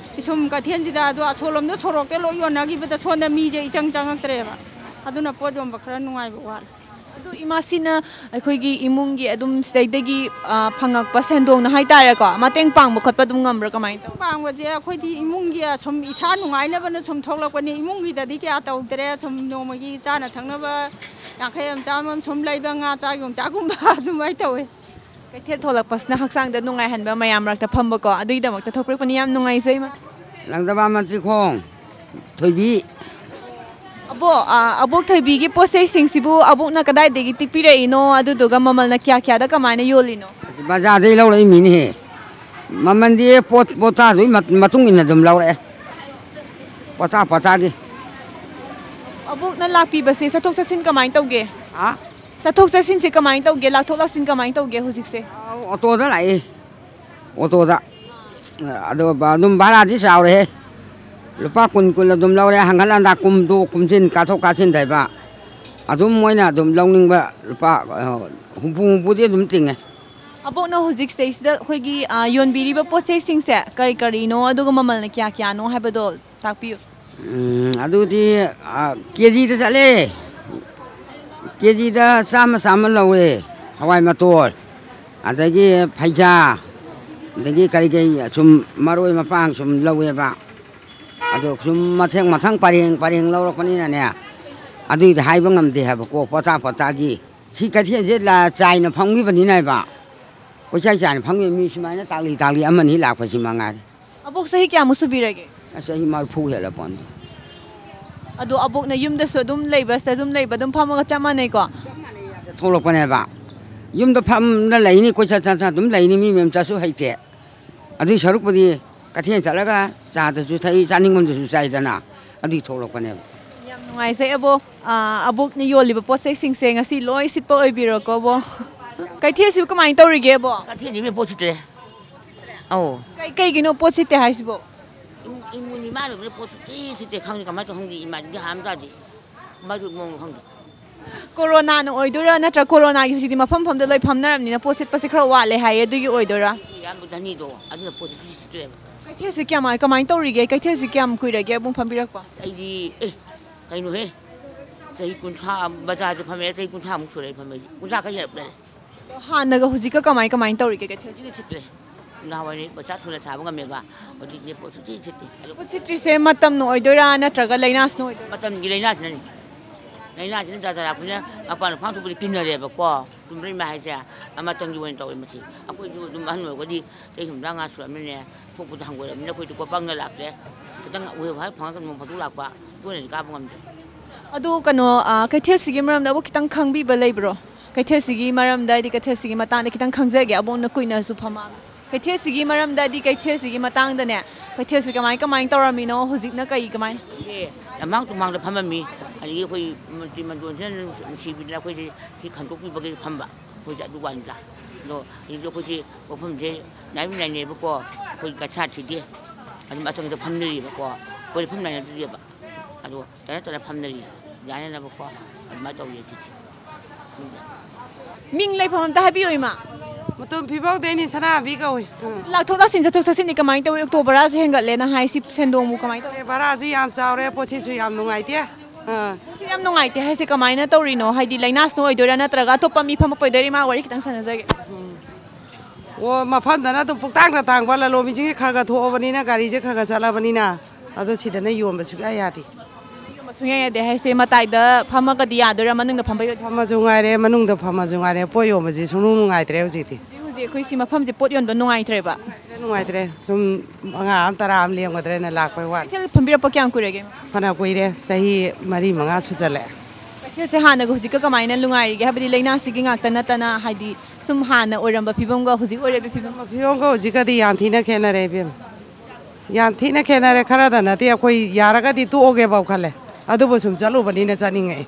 ꯁꯨꯝ ꯀꯩꯊꯦꯜꯁꯤꯗ, ꯑꯗꯣ ꯑꯁꯣꯝꯂꯣꯝꯗ ꯁꯣꯔꯣꯛꯇ ꯂꯣꯏ ꯌꯣꯟꯅꯈꯤꯕꯗ ꯁꯣꯝꯗ ꯃꯤꯁꯦ ꯏꯆꯪ ꯆꯪꯉꯛꯇ꯭ꯔꯦꯕ, ꯑꯗꯨꯅ ꯄꯣꯠ ꯌꯣꯟꯕ ꯈꯔ ꯅꯨꯡꯉꯥꯏꯕ ꯋꯥꯠꯂꯦ꯫ ꯑꯗꯨ ꯏꯃꯥꯁꯤꯅ ꯑꯩꯈꯣꯏꯒꯤ ꯏꯃꯨꯡꯒꯤ ꯑꯗꯨꯝ ꯁꯤꯗꯩꯗꯒꯤ, ꯑ, ꯐꯪꯉꯛꯄ ꯁꯦꯟꯗꯣꯡꯅ ꯍꯥꯏꯇꯥꯔꯦꯀꯣ, ꯃꯇꯦꯡ ꯄꯥꯡꯕ ꯈꯣꯠꯄ ꯑꯗꯨꯝ ꯉꯝꯕ꯭ꯔꯥ, ꯀꯃꯥꯏꯅ ꯇꯧ? ꯄꯥꯡꯕꯁꯦ ꯑꯩꯈꯣꯏꯗꯤ ꯏꯃꯨꯡꯒꯤ ꯁꯨꯝ ꯏꯁꯥ ꯅꯨꯡꯉꯥꯏꯅꯕꯅ ꯁꯨꯝ ꯊꯣꯛꯂꯛꯄꯅꯤ꯫ ꯏꯃꯨꯡꯒꯤꯗꯗꯤ ꯀꯌꯥ ꯇꯧꯗ꯭ꯔꯦ꯫ ꯁꯨꯝ ꯅꯣꯡꯃꯒꯤ ꯆꯥꯅ ꯊꯛꯅꯕ ꯌꯥꯡꯈꯩ ꯑꯃ ꯆꯥꯝꯃ ꯑꯃ ꯁꯨꯝ ꯂꯩꯕ, ꯉꯥ ꯆꯥꯛ ꯌꯣꯡꯆꯥꯛꯀꯨꯝꯕ ꯑꯗꯨꯃꯥꯏꯅ ꯇꯧꯋꯦ꯫ ꯀꯩꯊꯦꯜ ꯊꯣꯛꯂꯛꯄꯁꯤꯅ ꯍꯛꯆꯥꯡꯗ ꯅꯨꯡꯉꯥꯏꯍꯟꯕ, ꯃꯌꯥꯝ ꯃꯔꯛꯇ ꯐꯝꯕꯀꯣ, ꯑꯗꯨꯒꯤꯗꯃꯛꯇ ꯊꯣꯛꯄꯤꯔꯛꯄꯅꯤ꯫ ꯌꯥꯝ ꯅꯨꯡꯉꯥꯏꯖꯩ, ꯏꯃꯥ꯫ ꯂꯪꯗꯕꯥ ꯃꯟꯇ꯭ꯔꯤ ꯈꯣꯡ ꯊꯣꯏꯕꯤ꯫ ꯑꯕꯣ, ꯑ, ꯑꯕꯣꯛ ꯊꯣꯏꯕꯤꯒꯤ ꯄꯣꯠ ꯆꯩꯁꯤꯡꯁꯤꯕꯨ ꯑꯕꯣꯛꯅ ꯀꯗꯥꯏꯗꯒꯤ ꯇꯤꯛꯄꯤꯔꯛꯏꯅꯣ? ꯑꯗꯨꯗꯨꯒ ꯃꯃꯜꯅ ꯀꯌꯥ ꯀꯌꯥꯗ ꯀꯃꯥꯏꯅ ꯌꯣꯜꯂꯤꯅꯣ? ꯕꯖꯥꯔꯗꯩ ꯂꯧꯔꯛꯏ ꯃꯤꯅꯤꯍꯦ꯫ ꯃꯃꯜꯗꯤ ꯄꯣꯠ ꯄꯣꯠꯆꯥꯗꯨꯒꯤ ꯃꯠ- ꯃꯇꯨꯡ ꯏꯟꯅ ꯑꯗꯨꯝ ꯂꯧꯔꯛꯑꯦ꯫ ꯄꯣꯠꯆꯥ ꯄꯣꯠꯆꯥꯒꯤ꯫ ꯑꯕꯣꯛꯅ ꯂꯥꯛꯄꯤꯕꯁꯦ ꯆꯠꯊꯣꯛ ꯆꯠꯁꯤꯟ ꯀꯃꯥꯏꯅ ꯇꯧꯒꯦ? ꯍꯥ? ꯆꯠꯊꯣꯛ ꯆꯠꯁꯤꯟꯁꯦ ꯀꯃꯥꯏꯅ ꯇꯧꯒꯦ? ꯂꯥꯛꯊꯣꯛ ꯂꯥꯛꯁꯤꯟ ꯀꯃꯥꯏꯅ ꯇꯧꯒꯦ ꯍꯧꯖꯤꯛꯁꯦ? ꯑꯣꯇꯣꯗ ꯂꯥꯛꯏ꯫ ꯑꯣꯇꯣꯗ꯫ ꯑꯗꯣ ꯕ- ꯑꯗꯨꯝ ꯚꯔꯥꯗꯤ ꯆꯥꯎꯔꯦꯍꯦ꯫ ꯂꯨꯄꯥ ꯀꯨꯟ ꯀꯨꯟ ꯑꯗꯨꯝ ꯂꯧꯔꯦ꯫ ꯍꯪꯒꯠ ꯍꯟꯗ ꯀꯨꯝꯗꯣꯛ ꯀꯨꯝꯁꯤꯟ ꯀꯥꯊꯣꯛ ꯀꯥꯁꯤꯟ ꯇꯧꯕ꯫ ꯑꯗꯨꯝ ꯃꯣꯏꯅ ꯑꯗꯨꯝ ꯂꯧꯅꯤꯡꯕ ꯂꯨꯄꯥ, ꯑ, ꯍꯨꯝꯐꯨ ꯍꯨꯝꯐꯨꯗꯤ ꯑꯗꯨꯝ ꯆꯤꯡꯉꯦ꯫ ꯑꯕꯣꯛꯅ ꯍꯧꯖꯤꯛ ꯁꯤꯗꯩꯁꯤꯗ ꯑꯩꯈꯣꯏꯒꯤ, ꯑ, ꯌꯣꯟꯕꯤꯔꯤꯕ ꯄꯣꯠ ꯆꯩꯁꯤꯡꯁꯦ ꯀꯔꯤ ꯀꯔꯤꯅꯣ, ꯑꯗꯨꯒ ꯃꯃꯜꯅ ꯀꯌꯥ ꯀꯌꯥꯅꯣ ꯍꯥꯏꯕꯗꯣ ꯇꯥꯛꯄꯤꯌꯨ꯫ ꯎꯝ, ꯑꯗꯨꯗꯤ, ꯑ, ꯀꯦꯖꯤꯗ ꯆꯠꯂꯦ꯫ ꯀꯦꯖꯤꯗ ꯆꯥꯝꯃ ꯆꯥꯝꯃ ꯂꯧꯋꯦ꯫ ꯍꯋꯥꯏ ꯃꯇꯣꯜ, ꯑꯗꯒꯤ ꯐꯩꯖꯥ, ꯑꯗꯒꯤ ꯀꯔꯤ ꯀꯔꯤ ꯁꯨꯝ ꯃꯔꯣꯏ ꯃꯄꯥꯡ ꯁꯨꯝ ꯂꯧꯋꯦꯕ꯫ ꯑꯗꯣ ꯁꯨꯝ ꯃꯊꯪ ꯃꯊꯪ ꯄꯔꯦꯡ ꯄꯔꯦꯡ ꯂꯧꯔꯛꯄꯅꯤꯅꯅꯦ, ꯑꯗꯨꯏꯗꯤ ꯍꯥꯏꯕ ꯉꯝꯗꯦ ꯍꯥꯏꯕꯀꯣ, ꯄꯣꯠꯆꯥ ꯄꯣꯠꯆꯥꯒꯤ꯫ ꯁꯤ ꯀꯩꯊꯦꯜꯁꯦ ꯂꯥ- ꯆꯥꯏꯅ ꯐꯝꯈꯤꯕꯅꯤꯅ ꯍꯥꯏꯕ, ꯀꯣꯏꯆꯥꯏ ꯆꯥꯏꯅ ꯐꯝꯈꯤꯕ ꯃꯤ ꯁꯨꯃꯥꯏꯅ ꯇꯥꯛꯂꯤ ꯇꯥꯛꯂꯤ ꯑꯃꯅꯤ ꯂꯥꯛꯄꯁꯤ ꯃꯉꯥꯏꯔꯦ꯫ ꯑꯕꯣꯛ ꯆꯍꯤ ꯀꯌꯥꯃꯨꯛ ꯁꯨꯕꯤꯔꯒꯦ? ꯑꯁ, ꯆꯍꯤ ꯃꯔꯤꯐꯨ ꯍꯦꯜꯂ ꯄꯣꯠꯅꯤ꯫ ꯑꯗꯣ ꯑꯕꯣꯛꯅ ꯌꯨꯝꯗꯁꯨ ꯑꯗꯨꯝ ꯂꯩꯕ, ꯁꯤꯗ ꯑꯗꯨꯝ ꯂꯩꯕ, ꯑꯗꯨꯝ ꯐꯝꯃꯒ ꯆꯞ ꯃꯥꯟꯅꯩꯀꯣ? ꯊꯣꯛꯂꯛꯄꯅꯦꯕ꯫ ꯌꯨꯝꯗ ꯐꯝꯅ ꯂꯩꯅꯤ, ꯀꯣꯏꯆꯠ ꯆꯠ ꯆꯠ ꯑꯗꯨꯝ ꯂꯩꯅꯤ, ꯃꯤ ꯃꯌꯨꯝ ꯆꯠꯁꯨ ꯍꯩꯇꯦ꯫ ꯑꯗꯨꯏ ꯁꯔꯨꯛꯄꯨꯗꯤ ꯀꯩꯊꯦꯜ ꯆꯠꯂꯒ ꯆꯥꯗꯁꯨ ꯊꯛꯏ, ꯆꯥꯅꯤꯡꯕꯗꯁꯨ ꯆꯥꯏꯗꯅ, ꯑꯗꯨꯒꯤ ꯊꯣꯛꯂꯛꯄꯅꯦꯕ꯫ ꯌꯥꯝ ꯅꯨꯡꯉꯥꯏꯖꯩ ꯑꯕꯣꯛ꯫ ꯑ, ꯑꯕꯣꯛꯅ ꯌꯣꯜꯂꯤꯕ ꯄꯣꯠ ꯆꯩꯁꯤꯡꯁꯦ ꯉꯁꯤ ꯂꯣꯏ ꯁꯤꯠꯄ ꯑꯣꯏꯕꯤꯔꯣꯀꯣ ꯑꯕꯣꯛ꯫ ꯀꯩꯊꯦꯜꯁꯤꯕꯨ ꯀꯃꯥꯏꯅ ꯇꯧꯔꯤꯒꯦ ꯑꯕꯣꯛ? ꯀꯩꯊꯦꯜꯁꯤ ꯏꯕꯦꯝ ꯄꯣꯠ ꯁꯤꯠꯇ꯭ꯔꯦ꯫ ꯑꯧ꯫ ꯀꯩ- ꯀꯩꯒꯤꯅꯣ ꯄꯣꯠ ꯁꯤꯠꯇꯦ ꯍꯥꯏꯁꯤꯕꯣ? ꯏꯃꯨꯡ ꯏꯃꯨꯡ ꯏꯃꯥ ꯂꯩꯕꯅ ꯄꯣꯠ ꯁꯨꯡꯁꯤꯠ ꯁꯤꯠꯇꯦ, ꯈꯪꯗꯦ ꯀꯃꯥꯏꯅ ꯇꯧ ꯈꯪꯗꯦ, ꯏꯃꯥꯗꯤ ꯒ꯭ꯌꯥꯟ ꯑꯃ ꯇꯥꯗꯦ꯫ ꯀꯃꯥꯏꯅ ꯇꯧꯕ ꯃꯑꯣꯡꯅꯣ ꯈꯪꯗꯦ꯫ ꯀꯣꯔꯣꯅꯥꯅ ꯑꯣꯏꯗꯣꯏꯔꯥ, ꯅꯠꯇ꯭ꯔꯒ ꯀꯣꯔꯣꯅꯥꯒꯤ ꯍꯧꯖꯤꯛꯇꯤ ꯃꯐꯝ ꯃꯐꯝꯗ ꯂꯣꯏ ꯐꯝꯅꯔꯕꯅꯤꯅ ꯄꯣꯠ ꯁꯤꯠꯄꯁꯦ ꯈꯔ ꯋꯥꯠꯂꯦ ꯍꯥꯏꯌꯦ, ꯑꯗꯨꯒꯤ ꯑꯣꯏꯗꯣꯏꯔꯥ? ꯏꯌꯥꯝꯕ ꯙꯅꯤꯗꯣ ꯑꯗꯨꯅ ꯄꯣꯠ ꯁꯨꯡꯁꯤꯠ ꯁꯤꯠꯇ꯭ꯔꯦꯕ꯫ ꯀꯩꯊꯦꯜꯁꯤ ꯀꯌꯥꯝ, ꯀꯃꯥꯏꯅ ꯇꯧꯔꯤꯒꯦ? ꯀꯩꯊꯦꯜꯁꯤ ꯀꯌꯥꯝ ꯀꯨꯏꯔꯒꯦ ꯑꯕꯣꯛ ꯐꯝꯕꯤꯔꯛꯄ? ꯑꯩꯗꯤ ꯑꯦ ꯀꯩꯅꯣꯍꯦ, ꯆꯍꯤ ꯀꯨꯟꯊ꯭ꯔꯥ ꯕꯖꯥꯔꯁꯦ ꯐꯝꯃꯛꯑꯦ, ꯆꯍꯤ ꯀꯨꯟꯊ꯭ꯔꯥꯃꯨꯛ ꯁꯨꯔꯦ ꯑꯩ ꯐꯝꯃꯛꯏꯁꯦ, ꯀꯨꯟꯊ꯭ꯔꯥ ꯈꯔ ꯍꯦꯜꯂꯛꯂꯦ꯫ ꯑꯗꯣ ꯍꯥꯟꯅꯒ ꯍꯧꯖꯤꯛꯀ ꯀꯃꯥꯏ ꯀꯃꯥꯏꯅ ꯇꯧꯔꯤꯒꯦ ꯀꯩꯊꯦꯜꯁꯦ? ꯁꯤꯠꯇꯤ ꯁꯤꯠꯇ꯭ꯔꯦ꯫ ꯅꯍꯥꯟꯋꯥꯏ ꯄꯣꯠꯁꯥ ꯊꯨꯅ ꯁꯥꯕ ꯉꯝꯃꯦꯕ, ꯍꯧꯖꯤꯛꯇꯤ ꯄꯣꯠ ꯁꯨꯡꯁꯤꯠ ꯁꯤꯠꯇꯦ꯫ ꯑꯗꯣ ꯄꯣꯠ ꯁꯤꯠꯇ꯭ꯔꯤꯁꯦ ꯃꯇꯝꯅ ꯑꯣꯏꯗꯣꯏꯔꯥ ꯅꯠꯇ꯭ꯔꯒ ꯂꯥꯏꯅꯥꯁꯤꯅ ꯑꯣꯏꯗꯣꯏꯔꯥ? ꯃꯇꯝꯒꯤ ꯂꯥꯏꯅꯥꯁꯤꯅꯅꯤ꯫ ꯂꯥꯏꯅꯥꯁꯤꯅ ꯖꯥꯠ ꯖꯥꯠ ꯂꯥꯛꯄꯅꯤꯅ ꯃꯄꯥꯟ ꯂꯨꯄꯥꯟ ꯊꯣꯛꯄꯗꯤ ꯀꯤꯅꯔꯦꯕꯀꯣ꯫ ꯆꯨꯝꯕ꯭ꯔꯥ ꯏꯃꯥ ꯍꯥꯏꯁꯦ? ꯃꯇꯝꯒꯤ ꯑꯣꯏꯅ ꯇꯧꯋꯦ ꯃꯁꯤ꯫ ꯑꯩꯈꯣꯏꯁꯨ ꯑꯗꯨꯝ ꯑꯍꯟ ꯑꯣꯏꯔꯒꯗꯤ ꯆꯍꯤ ꯍꯨꯝꯗ꯭ꯔꯥ ꯃꯉꯥ ꯁꯨꯔꯛꯑꯕꯅꯤꯅ ꯊꯣꯛꯄꯗ ꯍꯪꯒꯣꯏꯔꯕꯅꯤꯅ ꯑꯩꯈꯣꯏꯗꯤ ꯀꯣꯄꯪꯅ ꯂꯥꯛꯇ꯭ꯔꯦ꯫ ꯈꯤꯇꯪ ꯑꯣꯏꯕ ꯍꯦꯛ ꯐꯪꯉꯒ ꯅꯣꯡ ꯐꯥꯗꯣꯛ ꯂꯥꯛꯄ, ꯇꯣꯏꯅꯗꯤ ꯀꯥꯕ ꯉꯝꯗꯦ꯫ ꯑꯗꯨ ꯀꯩꯅꯣ, ꯑ, ꯀꯩꯊꯦꯜꯁꯤꯒꯤ ꯃꯔꯝꯗ ꯑꯕꯣꯛ ꯈꯤꯇꯪ ꯈꯪꯕꯤꯕ ꯂꯩꯕ꯭ꯔꯣ? ꯀꯩꯊꯦꯜꯁꯤꯒꯤ ꯃꯔꯝꯗ, ꯍꯥꯏꯗꯤ ꯀꯩꯊꯦꯜꯁꯤꯒꯤ ꯃꯇꯥꯡꯗ ꯈꯤꯇꯪ ꯈꯪꯖꯒꯦ, ꯑꯕꯣꯛꯅ ꯀꯨꯏꯅꯁꯨ ꯐꯝꯃꯛꯑꯕꯅꯤ꯫ ꯀꯩꯊꯦꯜꯁꯤꯒꯤ ꯃꯔꯝꯗ, ꯍꯥꯏꯗꯤ ꯀꯩꯊꯦꯜꯁꯤꯒꯤ ꯃꯇꯥꯡꯗꯅꯦ, ꯀꯩꯊꯦꯜꯁꯤ ꯀꯃꯥꯏ ꯀꯃꯥꯏ ꯇꯧꯔꯝꯃꯤꯅꯣ, ꯍꯧꯖꯤꯛꯅ ꯀꯩ ꯀꯃꯥꯏꯅ? ꯁꯤ ꯂꯝꯃꯥꯡ ꯇꯨꯝꯃꯥꯡꯗ ꯐꯝꯃꯝꯃꯤ, ꯑꯗꯒꯤ ꯑꯩꯈꯣꯏ ꯃꯟꯇ꯭ꯔꯤ ꯃꯟꯗꯣꯟꯁꯤꯅ ꯅꯨꯡꯁꯤꯕꯤꯗꯅ ꯑꯩꯈꯣꯏꯁꯦ ꯁꯤ ꯈꯟꯗꯣꯛꯄꯤꯕꯒꯤ ꯐꯝꯕ, ꯑꯩꯈꯣꯏꯁꯦ ꯑꯗꯨ ꯋꯥꯅꯤꯗ꯫ ꯑꯗꯣ ꯍꯧꯖꯤꯛꯇꯤ ꯑꯩꯈꯣꯏꯁꯦ ꯄꯣꯠꯐꯝꯁꯦ ꯅꯥꯏꯕ ꯅꯥꯏꯅꯩꯕꯀꯣ, ꯑꯩꯈꯣꯏ ꯀꯩꯁꯥ ꯊꯤꯗꯦ, ꯑꯗꯨꯝ ꯑꯇꯣꯞꯄꯗ ꯐꯝꯅꯔꯤꯕꯀꯣ, ꯑꯩꯈꯣꯏꯗꯤ ꯐꯝ ꯅꯥꯏꯅꯗ꯭ꯔꯤꯑꯕ꯫ ꯑꯗꯣ ꯇꯅ ꯇꯅ ꯐꯝꯅꯔꯤ, ꯌꯥꯅꯅꯕꯀꯣ, ꯑꯗꯨꯃꯥꯏꯅ ꯇꯧꯔꯤ ꯍꯧꯖꯤꯛꯁꯦ꯫ ꯃꯤꯡ ꯂꯩꯐꯝ ꯑꯝꯇ ꯍꯥꯏꯕꯤꯌꯨ, ꯏꯃꯥ꯫ ꯃꯇꯣꯝ ꯐꯤꯕꯧꯗꯩꯅꯤ, ꯁꯅꯥꯍꯟꯕꯤ ꯀꯧꯏ꯫ ꯎꯝ꯫ ꯂꯥꯛꯊꯣꯛ ꯂꯥꯛꯁꯤꯟ, ꯆꯠꯊꯣꯛ ꯆꯠꯁꯤꯟꯗꯤ ꯀꯃꯥꯏꯅ ꯇꯧꯏ? ꯑꯣꯛꯇꯣ ꯕꯔꯥꯁꯦ ꯍꯦꯟꯒꯠꯂꯦꯅ ꯍꯥꯏ, ꯁꯤ ꯁꯦꯟꯗꯣꯡꯕꯨ ꯀꯃꯥꯏꯅ ꯇꯧꯏ? ꯑꯦ, ꯚꯔꯥꯁꯨ ꯌꯥꯝ ꯆꯥꯎꯔꯦ, ꯄꯣꯠꯁꯤꯠꯁꯨ ꯌꯥꯝ ꯅꯨꯡꯉꯥꯏꯇꯦ꯫ ꯑꯥ꯫ ꯁꯤ ꯌꯥꯝ ꯅꯨꯡꯉꯥꯏꯇꯦ ꯍꯥꯏꯁꯦ ꯀꯃꯥꯏꯅ ꯇꯧꯔꯤꯅꯣ? ꯍꯥꯏꯗꯤ ꯂꯥꯏꯅꯥꯁꯤꯅ ꯑꯣꯏꯗꯣꯏꯔꯥ ꯅꯠꯇ꯭ꯔꯒ ꯑꯇꯣꯞꯄ ꯃꯤ ꯐꯝꯃꯛꯄ ꯑꯣꯏꯗꯣꯏꯔꯥ? ꯏꯃꯥ, ꯋꯥꯔꯤ ꯈꯤꯇꯪ ꯁꯥꯟꯅꯖꯒꯦ꯫ ꯎꯝ꯫ ꯑꯣ, ꯃꯐꯝꯗꯅ ꯑꯗꯨꯝ ꯄꯨꯛꯇꯥꯡꯗ ꯇꯥꯡꯕ, ꯂꯂꯣꯟꯕꯤꯁꯤꯡꯁꯦ ꯈꯔ ꯈꯔ ꯊꯣꯛꯑꯕꯅꯤꯅ, ꯒꯥꯔꯤꯁꯦ ꯈꯔ ꯈꯔ ꯆꯠꯂꯕꯅꯤꯅ, ꯑꯗꯣ ꯁꯤꯗꯅ ꯌꯣꯟꯕ ꯁꯨꯡꯌꯥ ꯌꯥꯗꯦ꯫ ꯌꯣꯟꯕ ꯁꯨꯡꯌꯥ ꯌꯥꯗꯦ ꯍꯥꯏꯁꯦ, ꯃꯇꯥꯏꯗ ꯐꯝꯃꯒꯗꯤ ꯌꯥꯗꯣꯏꯔꯥ, ꯃꯅꯨꯡꯗ ꯐꯝꯕ ꯌꯥꯗꯣꯏꯔꯥ? ꯐꯝꯃꯁꯨ ꯉꯥꯏꯔꯦ, ꯃꯅꯨꯡꯗ ꯐꯝꯃꯁꯨ ꯉꯥꯏꯔꯦ, ꯄꯣꯠ ꯌꯣꯟꯕꯁꯦ ꯁꯨꯡꯅꯨꯡ ꯅꯨꯡꯉꯥꯏꯇ꯭ꯔꯦ ꯍꯧꯖꯤꯛꯇꯤ꯫ ꯍꯧꯖꯤꯛ ꯍꯧꯖꯤꯛ ꯑꯩꯈꯣꯏ ꯁꯤ ꯃꯐꯝꯁꯦ ꯄꯣꯠ ꯌꯣꯟꯕ ꯅꯨꯡꯉꯥꯏꯇ꯭ꯔꯦꯕ? ꯅꯨꯡꯉꯥꯏꯇ꯭ꯔꯦ, ꯅꯨꯡꯉꯥꯏꯇ꯭ꯔꯦ꯫ ꯁꯨꯝ ꯃꯉꯥ ꯑꯃ, ꯇꯔꯥ ꯑꯃ ꯂꯦꯝꯒꯗ꯭ꯔꯅ ꯂꯥꯛꯄꯩ ꯋꯥꯅꯤ꯫ ꯀꯩꯊꯦꯜ ꯐꯝꯕꯤꯔꯛꯄ ꯀꯌꯥꯝ ꯀꯨꯏꯔꯒꯦ? ꯐꯅ ꯀꯨꯏꯔꯦ, ꯆꯍꯤ ꯃꯔꯤ ꯃꯉꯥ ꯁꯨꯖꯜꯂꯛꯑꯦ꯫ ꯀꯩꯊꯦꯜꯁꯦ ꯍꯥꯟꯅꯒ ꯍꯧꯖꯤꯛꯀ ꯀꯃꯥꯏꯅ ꯅꯨꯡꯉꯥꯏꯔꯤꯒꯦ? ꯍꯥꯏꯕꯗꯤ ꯂꯥꯏꯅꯥꯁꯤꯒꯤ ꯉꯥꯛꯇ ꯅꯠꯇꯅ, ꯍꯥꯏꯗꯤ ꯁꯨꯝ ꯍꯥꯟꯅ ꯑꯣꯏꯔꯝꯕ ꯐꯤꯕꯝꯒ ꯍꯧꯖꯤꯛ ꯑꯣꯏꯔꯤꯕ ꯐꯤꯕꯝ? ꯐꯤꯕꯝꯒ ꯍꯧꯖꯤꯛꯀꯗꯤ ꯌꯥꯝ ꯊꯤꯅ ꯈꯦꯠꯅꯔꯦ ꯏꯕꯦꯝꯃ꯫ ꯌꯥꯝ ꯊꯤꯅ ꯈꯦꯠꯅꯔꯦ꯫ ꯈꯔꯗ ꯅꯠꯇꯦ, ꯑꯩꯈꯣꯏ ꯌꯥꯔꯒꯗꯤ ꯇꯣꯛꯑꯒꯦꯐꯥꯎ ꯈꯜꯂꯦ꯫ ꯑꯗꯨꯕꯨ ꯁꯨꯝ ꯆꯠꯂꯨꯕꯅꯤꯅ ꯆꯠꯅꯤꯡꯉꯛꯑꯦ꯫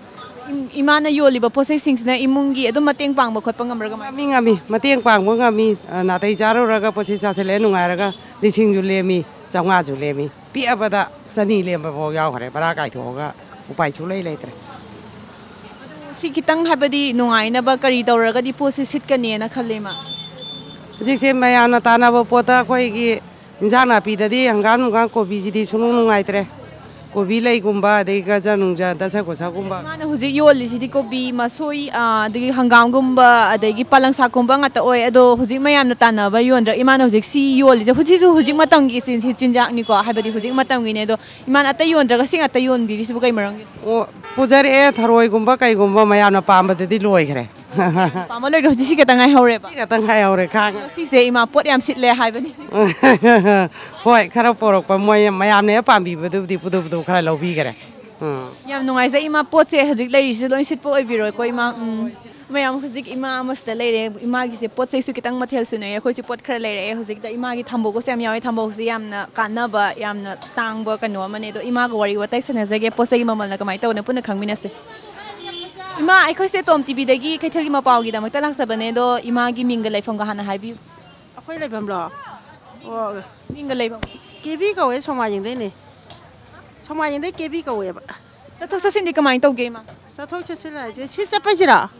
ꯏꯝ-, ꯏꯃꯥꯅ ꯌꯣꯜꯂꯤꯕ ꯄꯣꯠꯆꯩꯁꯤꯡꯁꯤꯅ ꯏꯃꯨꯡꯒꯤ ꯑꯗꯨꯝ ꯃꯇꯦꯡ ꯄꯥꯡꯕ ꯈꯣꯠꯄ ꯉꯝꯕ꯭ꯔꯥ ꯀꯃꯥꯏꯅ? ꯉꯝꯃꯤ, ꯉꯝꯃꯤ꯫ ꯃꯇꯦꯡ ꯄꯥꯡꯕ ꯉꯝꯃꯤ꯫ ꯑ, ꯅꯥꯇꯩ ꯆꯥꯔꯨꯔꯒ ꯄꯣꯠꯆꯩ ꯆꯥꯁꯤꯜꯂꯛꯑꯦ ꯅꯨꯡꯉꯥꯏꯔꯒ ꯂꯤꯁꯤꯡꯁꯨ ꯂꯦꯝꯃꯤ, ꯆꯥꯝꯃꯉꯥꯁꯨ ꯂꯦꯝꯃꯤ꯫ ꯄꯤꯛꯑꯕꯗ ꯆꯅꯤ ꯂꯦꯝꯕ ꯐꯥꯎ ꯌꯥꯎꯈ꯭ꯔꯦ, ꯚꯔꯥ ꯀꯥꯏꯊꯣꯛꯑꯒ ꯎꯄꯥꯏ ꯁꯨꯡꯂꯩ ꯂꯩꯇ꯭ꯔꯦ꯫ ꯁꯤ ꯈꯤꯇꯪ ꯍꯥꯏꯕꯗꯤ ꯅꯨꯡꯉꯥꯏꯅꯕ ꯀꯔꯤ ꯇꯧꯔꯒꯗꯤ ꯄꯣꯠꯁꯤ ꯁꯤꯠꯀꯅꯤꯅ ꯈꯜꯂꯤ ꯏꯃꯥ? ꯍꯧꯖꯤꯛꯁꯦ ꯃꯌꯥꯝꯅ ꯇꯥꯟꯅꯕ ꯄꯣꯠꯇ ꯑꯩꯈꯣꯏꯒꯤ ꯏꯟꯖꯥꯡ ꯅꯥꯄꯤꯗꯗꯤ ꯍꯪꯒꯥꯝ ꯅꯨꯡꯒꯥꯝ ꯀꯣꯕꯤꯁꯤꯗꯤ ꯁꯨꯡꯅꯨꯡ ꯅꯨꯡꯉꯥꯏꯇ꯭ꯔꯦ꯫ ꯀꯣꯕꯤ ꯂꯩꯒꯨꯝꯕ, ꯑꯗꯩ ꯒꯖꯔ ꯅꯨꯡꯖꯔ, ꯗꯁꯀꯨꯁꯒꯨꯝꯕ꯫ ꯏꯃꯥꯅ ꯍꯧꯖꯤꯛ ꯌꯣꯜꯂꯤꯁꯤꯗꯤ ꯀꯣꯕꯤ, ꯃꯁꯣꯏ, ꯑꯥ, ꯑꯗꯒꯤ ꯍꯪꯒꯥꯝꯒꯨꯝꯕ, ꯑꯗꯒꯤ ꯄꯥꯂꯪꯁꯥꯛꯀꯨꯝꯕ ꯉꯥꯛꯇ ꯑꯣꯏ꯫ ꯑꯗꯣ ꯍꯧꯖꯤꯛ ꯃꯌꯥꯝꯅ ꯇꯥꯟꯅꯕ ꯌꯣꯟꯗ꯭ꯔꯥ? ꯏꯃꯥꯅ ꯍꯧꯖꯤꯛ ꯁꯤ ꯌꯣꯜꯂꯤꯁꯦ, ꯍꯧꯖꯤꯛꯁꯤꯁꯨ ꯍꯧꯖꯤꯛ ꯃꯇꯝꯒꯤ ꯆꯤꯟ-, ꯆꯤꯟꯖꯥꯛꯅꯤꯀꯣ, ꯍꯥꯏꯕꯗꯤ ꯍꯧꯖꯤꯛ ꯃꯇꯝꯒꯤꯅꯦ꯫ ꯑꯗꯣ ꯏꯃꯥꯅ ꯑꯇꯩ ꯌꯣꯟꯗ꯭ꯔꯒ ꯁꯤ ꯉꯥꯛꯇ ꯌꯣꯟꯕꯤꯔꯤꯁꯤꯕꯨ ꯀꯩ ꯃꯔꯝꯒꯤꯅꯣ? ꯑꯣ, ꯄꯨꯖꯔꯛꯑꯦ, ꯊꯔꯣꯏꯒꯨꯝꯕ ꯀꯩꯒꯨꯝꯕ ꯃꯌꯥꯝꯅ ꯄꯥꯝꯕꯗꯗꯤ ꯂꯣꯏꯈ꯭ꯔꯦ꯫ ꯄꯥꯝꯕ ꯂꯣꯏꯈ꯭ꯔꯦ, ꯍꯧꯖꯤꯛ ꯁꯤ ꯈꯛꯇ ꯉꯥꯏꯍꯧꯔꯦꯕ꯫ ꯁꯤ ꯈꯛꯇ ꯉꯥꯏꯍꯧꯔꯦ, ꯈꯥꯡꯉꯦ꯫ ꯁꯤꯁꯦ ꯏꯃꯥ ꯄꯣꯠ ꯌꯥꯝ ꯁꯤꯠꯂꯦ ꯍꯥꯏꯕꯅꯤ꯫ ꯍꯣꯏ, ꯈꯔ ꯄꯣꯔꯛꯄ, ꯃꯣꯏ ꯃꯌꯥꯝꯅ ꯍꯦꯛ ꯄꯥꯝꯕꯤꯕꯗꯨꯕꯨꯗꯤ ꯄꯨꯗꯧ ꯄꯨꯗꯧ ꯈꯔ ꯂꯧꯕꯤꯈꯔꯦ꯫ ꯎꯝ꯫ ꯌꯥꯝ ꯅꯨꯡꯉꯥꯏꯖꯩ ꯏꯃꯥ, ꯄꯣꯠꯁꯦ ꯍꯧꯖꯤꯛ ꯂꯩꯔꯤꯁꯦ ꯂꯣꯏ ꯁꯤꯠꯄ ꯑꯣꯏꯕꯤꯔꯣꯏꯀꯣ ꯏꯃꯥ꯫ ꯎꯝ꯫ ꯃꯌꯥꯝ ꯍꯧꯖꯤꯛ ꯏꯃꯥ ꯑꯃꯁꯤꯗ ꯂꯩꯔꯦ, ꯏꯃꯥꯒꯤꯁꯦ ꯄꯣꯠ ꯆꯩꯁꯨ ꯈꯤꯇꯪ ꯃꯊꯦꯜ ꯁꯨꯅꯩ꯫ ꯑꯩꯈꯣꯏꯁꯨ ꯄꯣꯠ ꯈꯔ ꯂꯩꯔꯛꯑꯦ꯫ ꯍꯧꯖꯤꯛꯇ ꯏꯃꯥꯒꯤ ꯊꯝꯕꯧꯒꯁꯨ ꯌꯥꯝ ꯌꯥꯎꯋꯦ꯫ ꯊꯝꯕꯧꯁꯦ ꯌꯥꯝꯅ ꯀꯥꯟꯅꯕ, ꯌꯥꯝꯅ ꯇꯥꯡꯕ ꯀꯩꯅꯣ ꯑꯃꯅꯦ꯫ ꯑꯗꯣ ꯏꯃꯥꯒ ꯋꯥꯔꯤ ꯋꯥꯇꯥꯏ ꯁꯥꯟꯅꯖꯒꯦ, ꯄꯣꯠ ꯆꯩꯒꯤ ꯃꯃꯜꯅ ꯀꯃꯥꯏꯅ ꯇꯧꯕꯅꯣ ꯄꯨꯟꯅ ꯈꯪꯃꯤꯟꯅꯁꯦ꯫ ꯏꯃꯥ, ꯑꯩꯈꯣꯏꯁꯦ ꯇꯣꯝ ꯇꯤꯚꯤꯗꯒꯤ ꯀꯩꯊꯦꯜꯒꯤ ꯃꯄꯥꯎꯒꯤꯗꯃꯛꯇ ꯂꯥꯛꯆꯕꯅꯦ꯫ ꯑꯗꯣ ꯏꯃꯥꯒꯤ ꯃꯤꯡꯒ ꯂꯩꯐꯝꯒ ꯍꯥꯟꯅ ꯍꯥꯏꯕꯤꯌꯨ꯫ ꯑꯩꯈꯣꯏ ꯂꯩꯐꯝꯂꯣ? ꯑꯣ, ꯃꯤꯡꯒ ꯂꯩꯐꯝ꯫ ꯀꯦꯕꯤ ꯀꯧꯋꯦ, ꯁꯣꯃꯥꯏꯖꯤꯡꯗꯩꯅꯦ꯫ ꯁꯣꯃꯥꯏꯖꯤꯡꯗꯩ ꯀꯦꯕꯤ ꯀꯧꯋꯦꯕ꯫ ꯆꯠꯊꯣꯛ ꯆꯠꯁꯤꯟꯗꯤ ꯀꯃꯥꯏꯅ ꯇꯧꯒꯦ ꯏꯃꯥ? ꯆꯠꯊꯣꯛ ꯆꯠꯁꯤꯟ ꯍꯥꯏꯁꯦ ꯁꯤ ꯆꯠꯄꯁꯤꯔꯣ?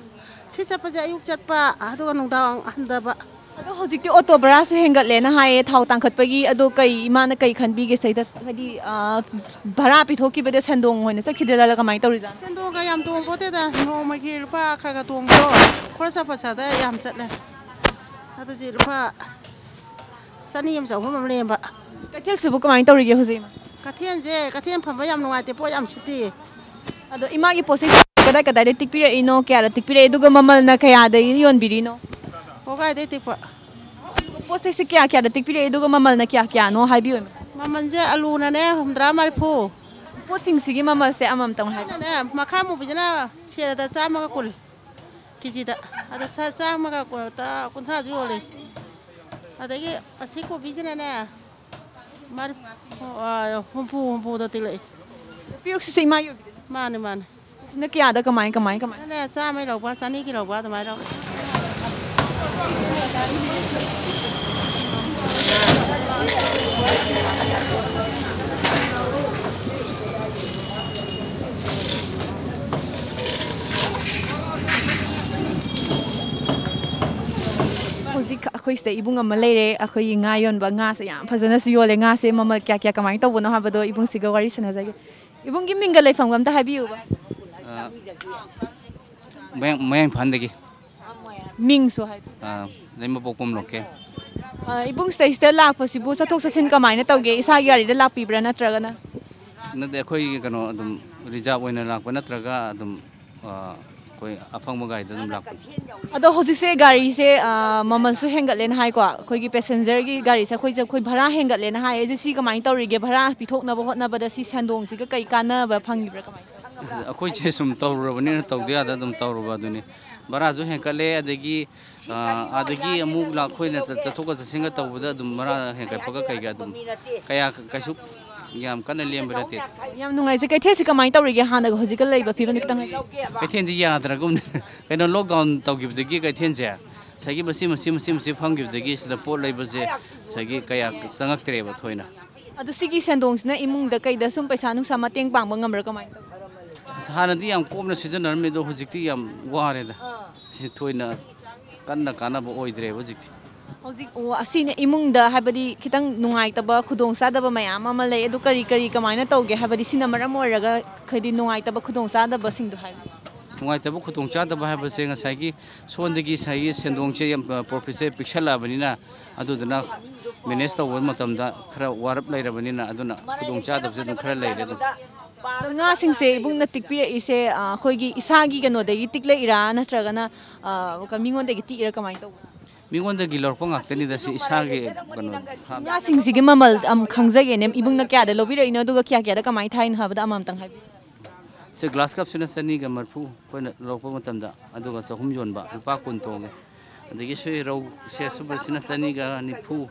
ꯁꯤ ꯆꯠꯄꯁꯦ ꯑꯌꯨꯛ ꯆꯠꯄ, ꯑꯗꯨꯒ ꯅꯨꯡꯗꯥꯡ ꯍꯟꯊꯕ꯫ ꯑꯗꯣ ꯍꯧꯖꯤꯛꯇꯤ ꯑꯣꯇꯣ ꯚꯔꯥꯁꯨ ꯍꯦꯟꯒꯠꯂꯦꯅ ꯍꯥꯏꯌꯦ, ꯊꯥꯎ ꯇꯥꯡꯈꯠꯄꯒꯤ꯫ ꯑꯗꯣ ꯀꯩ ꯏꯃꯥꯅ ꯀꯩ ꯈꯟꯕꯤꯒꯦ ꯁꯤꯗ? ꯍꯥꯏꯗꯤ, ꯑ, ꯚꯔꯥ ꯄꯤꯊꯣꯛꯈꯤꯕꯗ ꯁꯦꯟꯗꯣꯡ ꯑꯣꯏꯅ ꯆꯠꯈꯤꯗꯣꯏꯔꯥ, ꯀꯃꯥꯏꯅ ꯇꯧꯔꯤꯖꯥꯠꯅꯣ? ꯁꯦꯟꯗꯣꯡꯒ ꯌꯥꯝ ꯇꯣꯡꯄꯣꯠꯇꯦꯗ, ꯅꯣꯡꯃꯒꯤ ꯂꯨꯄꯥ ꯈꯔ ꯈꯔ ꯇꯣꯡꯕꯗꯣ, ꯈꯣꯔꯁꯥ ꯄꯣꯠꯁꯥꯗ ꯌꯥꯝ ꯆꯠꯂꯦ꯫ ꯑꯗꯨꯗꯤ ꯂꯨꯄꯥ ꯆꯅꯤ ꯑꯃ ꯆꯍꯨꯝ ꯑꯃ ꯂꯦꯝꯕ꯫ ꯀꯩꯊꯦꯜꯁꯤꯕꯨ ꯀꯃꯥꯏꯅ ꯇꯧꯔꯤꯒꯦ ꯍꯧꯖꯤꯛ ꯏꯃꯥ? ꯀꯩꯊꯦꯜꯁꯦ, ꯀꯩꯊꯦꯜ ꯐꯝꯕ ꯌꯥꯝ ꯅꯨꯡꯉꯥꯏꯇꯦ, ꯄꯣꯠ ꯌꯥꯝ ꯁꯤꯠꯇꯦ꯫ ꯑꯗꯣ ꯏꯃꯥꯒꯤ ꯄꯣꯠ ꯆꯩ ꯀꯗꯥꯏ ꯀꯗꯥꯏꯗ ꯇꯤꯛꯄꯤꯔꯛꯏꯅꯣ, ꯀꯌꯥꯗ ꯇꯤꯛꯄꯤꯔꯛꯏ, ꯑꯗꯨꯒ ꯃꯃꯜꯅ ꯀꯌꯥꯗ ꯌꯣꯟꯕꯤꯔꯤꯅꯣ? ꯀꯣꯒꯥꯏꯗꯩ ꯇꯤꯛꯄ꯫ ꯄꯣꯠ ꯆꯩꯁꯦ ꯀꯌꯥ ꯀꯌꯥꯗ ꯇꯤꯛꯄꯤꯔꯛꯏ, ꯑꯗꯨꯒ ꯃꯃꯜꯅ ꯀꯌꯥ ꯀꯌꯥꯅꯣ ꯍꯥꯏꯕꯤꯌꯨ ꯏꯃꯥ꯫ ꯃꯃꯜꯁꯦ ꯑꯂꯨꯅꯅꯦ ꯍꯨꯝꯗ꯭ꯔꯥ ꯃꯔꯤꯐꯨ꯫ ꯄꯣꯠꯁꯤꯡꯁꯤꯒꯤ ꯃꯃꯜꯁꯦ ꯑꯃꯃꯝꯇꯪ ꯍꯥꯏꯕꯤꯌꯨ꯫ ꯑꯩꯅꯅꯦ ꯃꯈꯥ ꯃꯨꯕꯤꯁꯤꯅ ꯁꯦꯔꯗ ꯆꯥꯝꯃꯒ ꯀꯨꯟ ꯀꯦꯖꯤꯗ꯫ ꯑꯗ ꯁꯥ ꯆꯥꯝꯃꯒ ꯀꯨꯟ-, ꯇꯔꯥ, ꯀꯨꯟꯊ꯭ꯔꯥꯁꯨ ꯌꯣꯜꯂꯤ꯫ ꯑꯗꯒꯤ ꯑꯁꯤ ꯀꯣꯕꯤꯁꯤꯅꯅꯦ ꯃꯔꯤ-, ꯑ, ꯍꯨꯝꯐꯨ, ꯍꯨꯝꯐꯨꯗ ꯇꯤꯛꯂꯛꯏ꯫ ꯄꯤꯔꯨꯛꯁꯤꯁꯨ ꯏꯃꯥꯒꯤ ꯑꯣꯏꯕꯤꯗꯣꯏꯅꯦ꯫ ꯃꯥꯅꯦ, ꯃꯥꯅꯦ꯫ ꯁꯤꯅ ꯀꯌꯥꯗ ꯀꯃꯥꯏ ꯀꯃꯥꯏ ꯀꯃꯥꯏ? ꯑꯗꯨꯅꯦ ꯆꯥꯝꯃꯒꯤ ꯂꯧꯕ, ꯆꯅꯤꯒꯤ ꯂꯧꯕ ꯑꯗꯨꯃꯥꯏꯅ ꯂꯧ꯫ ꯍꯧꯖꯤꯛ ꯑꯩꯈꯣꯏ ꯁꯤꯗ ꯏꯕꯨꯡ ꯑꯃ ꯂꯩꯔꯦ꯫ ꯑꯩꯈꯣꯏꯒꯤ ꯉꯥ ꯌꯣꯟꯕ, ꯉꯥꯁꯦ ꯌꯥꯝ ꯐꯖꯅꯁꯨ ꯌꯣꯜꯂꯦ꯫ ꯉꯥꯁꯦ ꯃꯃꯜ ꯀꯌꯥ ꯀꯌꯥ ꯀꯃꯥꯏꯅ ꯇꯧꯕꯅꯣ ꯍꯥꯏꯕꯗꯣ ꯏꯕꯨꯡꯁꯤꯒ ꯋꯥꯔꯤ ꯁꯥꯟꯅꯖꯒꯦ꯫ ꯏꯕꯨꯡꯒꯤ ꯃꯤꯡꯒ ꯂꯩꯐꯝꯒ ꯑꯝꯇ ꯍꯥꯏꯕꯤꯌꯨꯕ꯫ ꯑ, ꯃꯌꯥꯡ ꯃꯌꯥꯡ ꯏꯝꯐꯥꯜꯗꯒꯤ꯫ ꯃꯤꯡꯁꯨ ꯍꯥꯏꯕꯤꯌꯨ꯫ ꯑ, ꯂꯩꯃꯄꯣꯛꯄꯝ ꯂꯣꯀꯦꯜ꯫ ꯑ, ꯏꯕꯨꯡ ꯁꯤꯗꯩꯁꯤꯗ ꯂꯥꯛꯄꯁꯤꯕꯨ ꯆꯠꯊꯣꯛ ꯆꯠꯁꯤꯟ ꯀꯃꯥꯏꯅ ꯇꯧꯒꯦ? ꯏꯁꯥꯒꯤ ꯒꯥꯔꯤꯗ ꯂꯥꯛꯄꯤꯕ꯭ꯔꯥ ꯅꯠꯇ꯭ꯔꯒꯅ? ꯅꯠꯇꯦ, ꯑꯩꯈꯣꯏꯒꯤ ꯀꯩꯅꯣ ꯑꯗꯨꯝ ꯔꯤꯖꯥꯕ ꯑꯣꯏꯅ ꯂꯥꯛꯄ ꯅꯠꯇ꯭ꯔꯒ ꯑꯗꯨꯝ, ꯑ, ꯑꯩꯈꯣꯏ ꯑꯐꯪꯕ ꯒꯥꯔꯤꯗ ꯑꯗꯨꯝ ꯂꯥꯛꯄꯅꯤ꯫ ꯑꯗꯣ ꯍꯧꯖꯤꯛꯁꯦ ꯒꯥꯔꯤꯁꯦ, ꯑ, ꯃꯃꯜꯁꯨ ꯍꯦꯟꯒꯠꯂꯦꯅ ꯍꯥꯏꯀꯣ, ꯑꯩꯈꯣꯏꯒꯤ ꯄꯦꯁꯦꯟꯖꯔꯒꯤ ꯒꯥꯔꯤꯁꯦ ꯑꯩꯈꯣꯏꯁꯦ, ꯑꯩꯈꯣꯏ ꯚꯔꯥ ꯍꯦꯟꯒꯠꯂꯦꯅ ꯍꯥꯏ꯫ ꯑꯗꯨ ꯁꯤ ꯀꯃꯥꯏꯅ ꯇꯧꯔꯤꯒꯦ? ꯚꯔꯥ ꯄꯤꯊꯣꯛꯅꯕ ꯍꯣꯠꯅꯕꯗ ꯁꯤ ꯁꯦꯟꯗꯣꯡꯁꯤꯒ ꯀꯩ ꯀꯥꯟꯅꯕ ꯐꯪꯉꯤꯕ꯭ꯔꯥ, ꯀꯃꯥꯏꯅ ꯇꯧꯒꯦ? ꯑꯩꯈꯣꯏꯁꯦ ꯁꯨꯝ ꯇꯧꯔꯨꯔꯕꯅꯤꯅ ꯇꯧꯗ ꯌꯥꯗ ꯑꯗꯨꯝ ꯇꯧꯔꯨꯕ ꯑꯗꯨꯅꯤ꯫ ꯚꯔꯥꯁꯨ ꯍꯦꯟꯀꯠꯂꯦ, ꯑꯗꯒꯤ, ꯑ, ꯑꯗꯒꯤ ꯑꯃꯨꯛ ꯂꯥꯛ-, ꯑꯩꯈꯣꯏꯅ ꯆꯠ-, ꯆꯠꯊꯣꯛꯀ ꯆꯠꯁꯤꯟꯒ ꯇꯧꯕꯗ ꯑꯗꯨꯝ ꯚꯔꯥ ꯍꯦꯟꯒꯠꯄꯒ ꯀꯩꯒ ꯑꯗꯨꯝ ꯀꯌꯥ ꯀꯩꯁꯨ ꯌꯥꯝ ꯀꯟꯅ ꯂꯦꯝꯕ ꯅꯠꯇꯦ꯫ ꯌꯥꯝ ꯅꯨꯡꯉꯥꯏꯖꯩ꯫ ꯀꯩꯊꯦꯜꯁꯤ ꯀꯃꯥꯏꯅ ꯇꯧꯔꯤꯒꯦ, ꯍꯥꯟꯅꯒ ꯍꯧꯖꯤꯛꯀ ꯂꯩꯕ ꯐꯤꯕꯝꯗ ꯈꯤꯇꯪ ꯍꯥꯏꯕꯤꯌꯨ꯫ ꯀꯩꯊꯦꯜꯗꯤ ꯌꯥꯗ꯭ꯔꯒꯨꯝꯅ ꯀꯩꯅꯣ, ꯂꯣꯛꯗꯥꯎꯟ ꯇꯧꯈꯤꯕꯗꯒꯤ ꯀꯩꯊꯦꯜꯁꯦ ꯉꯁꯥꯏꯒꯤ ꯃꯆꯤ ꯃꯆꯤ ꯃꯆꯤ ꯃꯆꯤ ꯐꯝꯈꯤꯕꯗꯒꯤ ꯁꯤꯗ ꯄꯣꯠ ꯂꯩꯕꯁꯦ ꯉꯁꯥꯏꯒꯤ ꯀꯌꯥ ꯆꯪꯉꯛꯇ꯭ꯔꯦꯕ ꯊꯣꯏꯅ꯫ ꯑꯗꯣ ꯁꯤꯒꯤ ꯁꯦꯟꯗꯣꯡꯁꯤꯅ ꯏꯃꯨꯡꯗ ꯀꯩꯗ ꯁꯨꯝ ꯄꯩꯁꯥ ꯅꯨꯡꯁꯥ ꯃꯇꯦꯡ ꯄꯥꯡꯕ ꯉꯝꯕ꯭ꯔꯥ, ꯀꯃꯥꯏꯅ ꯇꯧꯒꯦ? ꯑꯁ, ꯍꯥꯟꯅꯗꯤ ꯌꯥꯝ ꯀꯣꯝꯅ ꯁꯤꯖꯤꯟꯅꯔꯝꯃꯤ, ꯑꯗꯣ ꯍꯧꯖꯤꯛꯇꯤ ꯌꯥꯝ ꯋꯥꯔꯦꯗ꯫ ꯁꯤ ꯊꯣꯏꯅ ꯀꯟꯅ ꯀꯥꯟꯅꯕ ꯑꯣꯏꯗ꯭ꯔꯦꯕ ꯍꯧꯖꯤꯛꯇꯤ꯫ ꯍꯧꯖꯤꯛ, ꯑꯣ, ꯑꯁꯤꯅ ꯏꯃꯨꯡꯗ ꯍꯥꯏꯕꯗꯤ ꯈꯤꯇꯪ ꯅꯨꯡꯉꯥꯏꯇꯕ, ꯈꯨꯗꯣꯡꯆꯥꯗꯕ ꯃꯌꯥꯝ ꯑꯃ ꯂꯩ꯫ ꯑꯗꯨ ꯀꯔꯤ ꯀꯔꯤ ꯀꯃꯥꯏꯅ ꯇꯧꯒꯦ? ꯍꯥꯏꯕꯗꯤ ꯁꯤꯅ ꯃꯔꯝ ꯑꯣꯏꯔꯒ ꯍꯥꯏꯗꯤ ꯅꯨꯡꯉꯥꯏꯇꯕ ꯈꯨꯗꯣꯡꯆꯥꯗꯕꯁꯤꯡꯗꯣ ꯍꯥꯏꯕꯤꯌꯨ꯫ ꯅꯨꯡꯉꯥꯏꯇꯕ ꯈꯨꯗꯣꯡꯆꯥꯗꯕ ꯍꯥꯏꯕꯁꯦ ꯉꯁꯥꯏꯒꯤ ꯁꯣꯝꯗꯒꯤ ꯉꯁꯥꯏꯒꯤ ꯁꯦꯟꯗꯣꯡꯁꯦ ꯌꯥꯝ, ꯑ, ꯄ꯭ꯔꯣꯐꯤꯠꯁꯦ ꯄꯤꯛꯁꯜꯂꯛꯑꯕꯅꯤꯅ, ꯑꯗꯨꯗꯨꯅ ꯃꯦꯅꯦꯖ ꯇꯧꯕ ꯃꯇꯝꯗ ꯈꯔ ꯋꯥꯔꯞ ꯂꯩꯔꯕꯅꯤꯅ, ꯑꯗꯨꯅ ꯈꯨꯗꯣꯡꯆꯥꯗꯕꯁꯦ ꯑꯗꯨꯝ ꯈꯔ ꯂꯩꯔꯦ ꯑꯗꯨꯝ꯫ ꯑꯗꯣ ꯉꯥꯁꯤꯡꯁꯦ ꯏꯕꯨꯡꯅ ꯇꯤꯛꯄꯤꯔꯛꯏꯁꯦ, ꯑ, ꯑꯩꯈꯣꯏꯒꯤ ꯏꯁꯥꯒꯤ ꯀꯩꯅꯣꯗꯒꯤ ꯇꯤꯛꯂꯛꯏꯔꯥ ꯅꯠꯇ꯭ꯔꯒꯅ, ꯑ, ꯃꯤꯉꯣꯟꯗꯒꯤ ꯇꯤꯛꯏꯔꯥ, ꯀꯃꯥꯏꯅ ꯇꯧꯕꯅꯣ? ꯃꯤꯉꯣꯟꯗꯒꯤ ꯂꯧꯔꯛꯄ ꯉꯥꯛꯇꯅꯤꯗ, ꯁꯤ ꯏꯁꯥꯒꯤ ꯀꯩꯅꯣ ꯐꯥꯝ꯫ ꯉꯥꯁꯤꯡꯁꯤꯒꯤ ꯃꯃꯜ ꯑꯝ ꯈꯪꯖꯒꯦꯅꯦ, ꯏꯕꯨꯡꯅ ꯀꯌꯥꯗ ꯂꯧꯕꯤꯔꯛꯏꯅꯣ, ꯑꯗꯨꯒ ꯀꯌꯥ ꯀꯌꯥꯗ ꯀꯃꯥꯏꯅ ꯊꯥꯏꯅꯣ ꯍꯥꯏꯕꯗꯣ ꯑꯃꯃꯝꯇꯪ ꯍꯥꯏꯕꯤꯌꯨ꯫ ꯁꯤ ꯒ꯭ꯂꯥꯁ ꯀꯞꯁꯤꯅ ꯆꯅꯤꯒ ꯃꯔꯤꯐꯨ ꯑꯩꯈꯣꯏꯅ ꯂꯧꯔꯛꯄ ꯃꯇꯝꯗ, ꯑꯗꯨꯒ ꯆꯍꯨꯝ ꯌꯣꯟꯕ, ꯂꯨꯄꯥ ꯀꯨꯟ ꯇꯣꯡꯉꯦ꯫ ꯑꯗꯒꯤ ꯁꯤ ꯔꯧ ꯁꯦ ꯁꯨꯝꯕꯁꯤꯅ ꯆꯅꯤꯒ ꯅꯤꯐꯨ,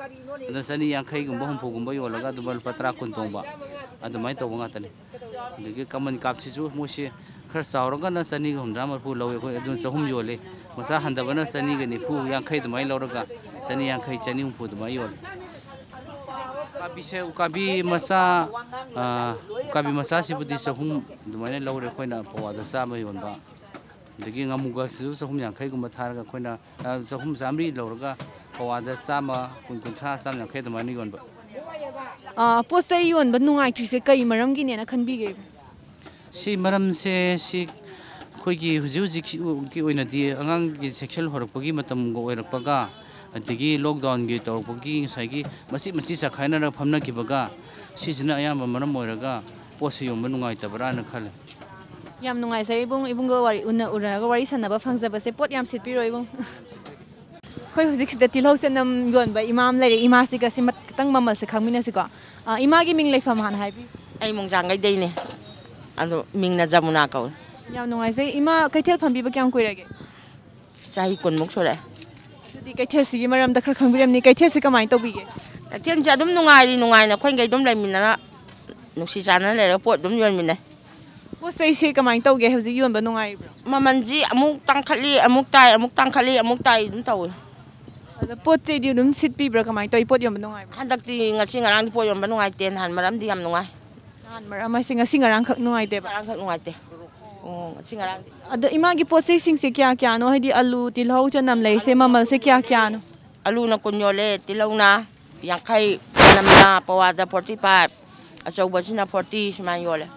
ꯑꯗ ꯆꯅꯤ ꯌꯥꯡꯈꯩꯒꯨꯝꯕ, ꯍꯨꯝꯐꯨꯒꯨꯝꯕ ꯌꯣꯜꯂꯒ ꯑꯗꯨꯃ ꯂꯨꯄꯥ ꯇꯔꯥ, ꯀꯨꯟ ꯇꯣꯡꯕ, ꯑꯗꯨꯃꯥꯏꯅ ꯇꯧꯕ ꯉꯥꯛꯇꯅꯤ꯫ ꯑꯗꯒꯤ ꯀꯃꯟ ꯀꯥꯞꯁꯤꯁꯨ ꯃꯣꯏꯁꯤ ꯈꯔ ꯆꯥꯎꯔꯒꯅ ꯆꯅꯤꯒ ꯍꯨꯝꯗ꯭ꯔꯥ ꯃꯔꯤꯐꯨ ꯂꯧꯏ ꯑꯩꯈꯣꯏ, ꯑꯗꯨꯅ ꯆꯍꯨꯝ ꯌꯣꯜꯂꯤ꯫ ꯃꯆꯥ ꯍꯟꯊꯕꯅ ꯆꯅꯤꯒ ꯅꯤꯐꯨ, ꯌꯥꯡꯈꯩ ꯑꯗꯨꯃꯥꯏꯅ ꯂꯧꯔꯒ ꯆꯅꯤ ꯌꯥꯡꯈꯩ, ꯆꯅꯤ ꯍꯨꯝꯐꯨ ꯑꯗꯨꯃꯥꯏꯅ ꯌꯣꯜꯂꯤ꯫ ꯎꯀꯥꯕꯤꯁꯦ, ꯎꯀꯥꯕꯤ ꯃꯆꯥ, ꯑ, ꯎꯀꯥꯕꯤ ꯃꯆꯥꯁꯤꯕꯨꯗꯤ ꯆꯍꯨꯝ ꯑꯗꯨꯃꯥꯏꯅ ꯂꯧꯔꯦ ꯑꯩꯈꯣꯏꯅ ꯄꯋꯥꯗ ꯆꯥꯝꯃ ꯌꯣꯟꯕ꯫ ꯑꯗꯒꯤ ꯉꯥꯃꯨꯒꯁꯤꯁꯨ ꯆꯍꯨꯝ ꯌꯥꯡꯈꯩꯒꯨꯝꯕ ꯊꯥꯔꯒ ꯑꯩꯈꯣꯏꯅ, ꯑ, ꯆꯍꯨꯝ ꯆꯥꯃꯔꯤ ꯂꯧꯔꯒ ꯄꯋꯥꯗ ꯆꯥꯝꯃ, ꯀꯨꯟ, ꯀꯨꯟꯊ꯭ꯔꯥ, ꯆꯥꯝꯃ ꯌꯥꯡꯈꯩ ꯑꯗꯨꯃꯥꯏꯅ ꯌꯣꯟꯕ꯫ ꯑ, ꯄꯣꯠ ꯆꯩ ꯌꯣꯟꯕ ꯅꯨꯡꯉꯥꯏꯇ꯭ꯔꯤꯁꯦ ꯀꯩ ꯃꯔꯝꯒꯤꯅꯦꯅ ꯈꯟꯕꯤꯒꯦ? ꯁꯤ ꯃꯔꯝꯁꯦ ꯁꯤ ꯑꯩꯈꯣꯏꯒꯤ ꯍꯧꯖꯤꯛ ꯍꯧꯖꯤꯛꯀꯤ ꯑꯣꯏꯅꯗꯤ ꯑꯉꯥꯡꯒꯤ ꯁꯦꯛꯁꯟ ꯍꯧꯔꯛꯄꯒꯤ ꯃꯇꯝꯒ ꯑꯣꯏꯔꯛꯄꯒ, ꯑꯗꯒꯤ ꯂꯣꯛꯗꯥꯎꯟꯒꯤ ꯇꯧꯔꯛꯄꯒꯤ ꯉꯁꯥꯏꯒꯤ ꯃꯆꯤꯠ ꯃꯆꯤꯠ ꯆꯈꯥꯏꯅꯔꯒ ꯐꯝꯅꯈꯤꯕꯒ, ꯁꯤꯁꯤꯅ ꯑꯌꯥꯝꯕ ꯃꯔꯝ ꯑꯣꯏꯔꯒ ꯄꯣꯠꯁꯦ ꯌꯣꯟꯕ ꯅꯨꯡꯉꯥꯏꯇꯕ꯭ꯔꯥꯅ ꯈꯜꯂꯦ꯫ ꯌꯥꯝ ꯅꯨꯡꯉꯥꯏꯖꯩ ꯏꯕꯨꯡ, ꯏꯕꯨꯡꯒ ꯋꯥꯔꯤ ꯎꯅ-, ꯎꯅꯔꯒ ꯋꯥꯔꯤ ꯁꯥꯟꯅꯕ ꯐꯪꯖꯕꯁꯦ꯫ ꯄꯣꯠ ꯌꯥꯝ ꯁꯤꯠꯄꯤꯔꯣ ꯏꯕꯨꯡ꯫ ꯑꯩꯈꯣꯏ ꯍꯧꯖꯤꯛꯁꯤꯗ ꯇꯤꯜꯍꯧ ꯆꯅꯝ ꯌꯣꯟꯕ ꯏꯃꯥ ꯑꯃ ꯂꯩꯔꯦ꯫ ꯏꯃꯥꯁꯤꯒ ꯁꯤ ꯃꯠ-, ꯈꯤꯇꯪ ꯃꯃꯜꯁꯦ ꯈꯪꯃꯤꯟꯅꯁꯤꯀꯣ꯫ ꯑ, ꯏꯃꯥꯒꯤ ꯃꯤꯡ ꯂꯩꯐꯝ ꯍꯥꯟꯅ ꯍꯥꯏꯕꯤꯌꯨ꯫ ꯑꯩ ꯃꯣꯡꯖꯥꯡꯒꯩꯗꯩꯅꯦ꯫ ꯑꯗꯣ ꯃꯤꯡꯅ ꯖꯃꯨꯅꯥ ꯀꯧꯏ꯫ ꯌꯥꯝ ꯅꯨꯡꯉꯥꯏꯖꯩ꯫ ꯏꯃꯥ, ꯀꯩꯊꯦꯜ ꯐꯝꯕꯤꯕ ꯀꯌꯥꯝ ꯀꯨꯏꯔꯒꯦ? ꯆꯍꯤ ꯀꯨꯟꯃꯨꯛ ꯁꯨꯔꯦ꯫ ꯑꯗꯨꯗꯤ ꯀꯩꯊꯦꯜꯁꯤꯒꯤ ꯃꯔꯝꯗ ꯈꯔ ꯈꯪꯕꯤꯔꯝꯅꯤ꯫ ꯀꯩꯊꯦꯜꯁꯤ ꯀꯃꯥꯏꯅ ꯇꯧꯕꯤꯒꯦ? ꯀꯩꯊꯦꯜꯁꯦ ꯑꯗꯨꯝ ꯅꯨꯡꯉꯥꯏꯔꯤ, ꯅꯨꯡꯉꯥꯏꯅ ꯑꯩꯈꯣꯏꯈꯩ ꯑꯗꯨꯝ ꯂꯩꯃꯤꯟꯅꯔ, ꯅꯨꯡꯁꯤ ꯆꯥꯟꯅꯅ ꯂꯩꯔꯒ ꯄꯣꯠ ꯑꯗꯨꯝ ꯌꯣꯟꯃꯤꯟꯅꯩ꯫ ꯄꯣꯠ ꯆꯩꯁꯦ ꯀꯃꯥꯏꯅ ꯇꯧꯒꯦ? ꯍꯧꯖꯤꯛ ꯌꯣꯟꯕ ꯅꯨꯡꯉꯥꯏꯔꯤꯕ꯭ꯔꯣ? ꯃꯃꯜꯁꯤ ꯑꯃꯨꯛ ꯇꯥꯡꯈꯠꯂꯤ, ꯑꯃꯨꯛ ꯇꯥꯏ, ꯑꯃꯨꯛ ꯇꯥꯡꯈꯠꯂꯤ, ꯑꯃꯨꯛ ꯇꯥꯏ ꯑꯗꯨꯝ ꯇꯧꯏ꯫ ꯑꯗꯣ ꯄꯣꯠ ꯆꯩꯗꯤ ꯑꯗꯨꯝ ꯁꯤꯠꯄꯤꯕ꯭ꯔꯥ? ꯀꯃꯥꯏꯅ ꯇꯧꯏ? ꯄꯣꯠ ꯌꯣꯟꯕ ꯅꯨꯡꯉꯥꯏꯕ꯭ꯔꯥ? ꯍꯟꯗꯛꯇꯤ ꯉꯁꯤ ꯉꯔꯥꯡꯗꯤ ꯄꯣꯠ ꯌꯣꯟꯕ ꯅꯨꯡꯉꯥꯏꯇꯦ, ꯅꯍꯥꯟ ꯃꯔꯝꯗꯤ ꯌꯥꯝ ꯅꯨꯡꯉꯥꯏ꯫ ꯅꯍꯥꯟ ꯃꯔꯛ ꯑꯃ ꯍꯥꯏꯁꯦ ꯉꯁꯤ ꯉꯔꯥꯡꯈꯛ ꯅꯨꯡꯉꯥꯏꯇꯦꯕ? ꯉꯔꯥꯡꯈꯛ ꯅꯨꯡꯉꯥꯏꯇꯦ꯫ ꯑꯣ, ꯉꯁꯤ ꯉꯔꯥꯡꯗꯤ꯫ ꯑꯗꯣ ꯏꯃꯥꯒꯤ ꯄꯣꯠ ꯆꯩꯁꯤꯡꯁꯦ ꯀꯌꯥ ꯀꯌꯥꯅꯣ? ꯍꯥꯏꯗꯤ ꯑꯂꯨ, ꯇꯤꯜꯍꯧ, ꯆꯅꯝ ꯂꯩꯔꯤꯁꯦ ꯃꯃꯜꯁꯦ ꯀꯌꯥ ꯀꯌꯥꯅꯣ? ꯑꯂꯨꯅ ꯀꯨꯟ ꯌꯣꯜꯂꯦ, ꯇꯤꯜꯍꯧꯅ ꯌꯥꯡꯈꯩ, ꯆꯅꯝꯅ ꯄꯋꯥꯗ forty five, ꯑꯆꯧꯕꯁꯤꯅ forty ꯁꯨꯃꯥꯏꯅ ꯌꯣꯜꯂꯦ꯫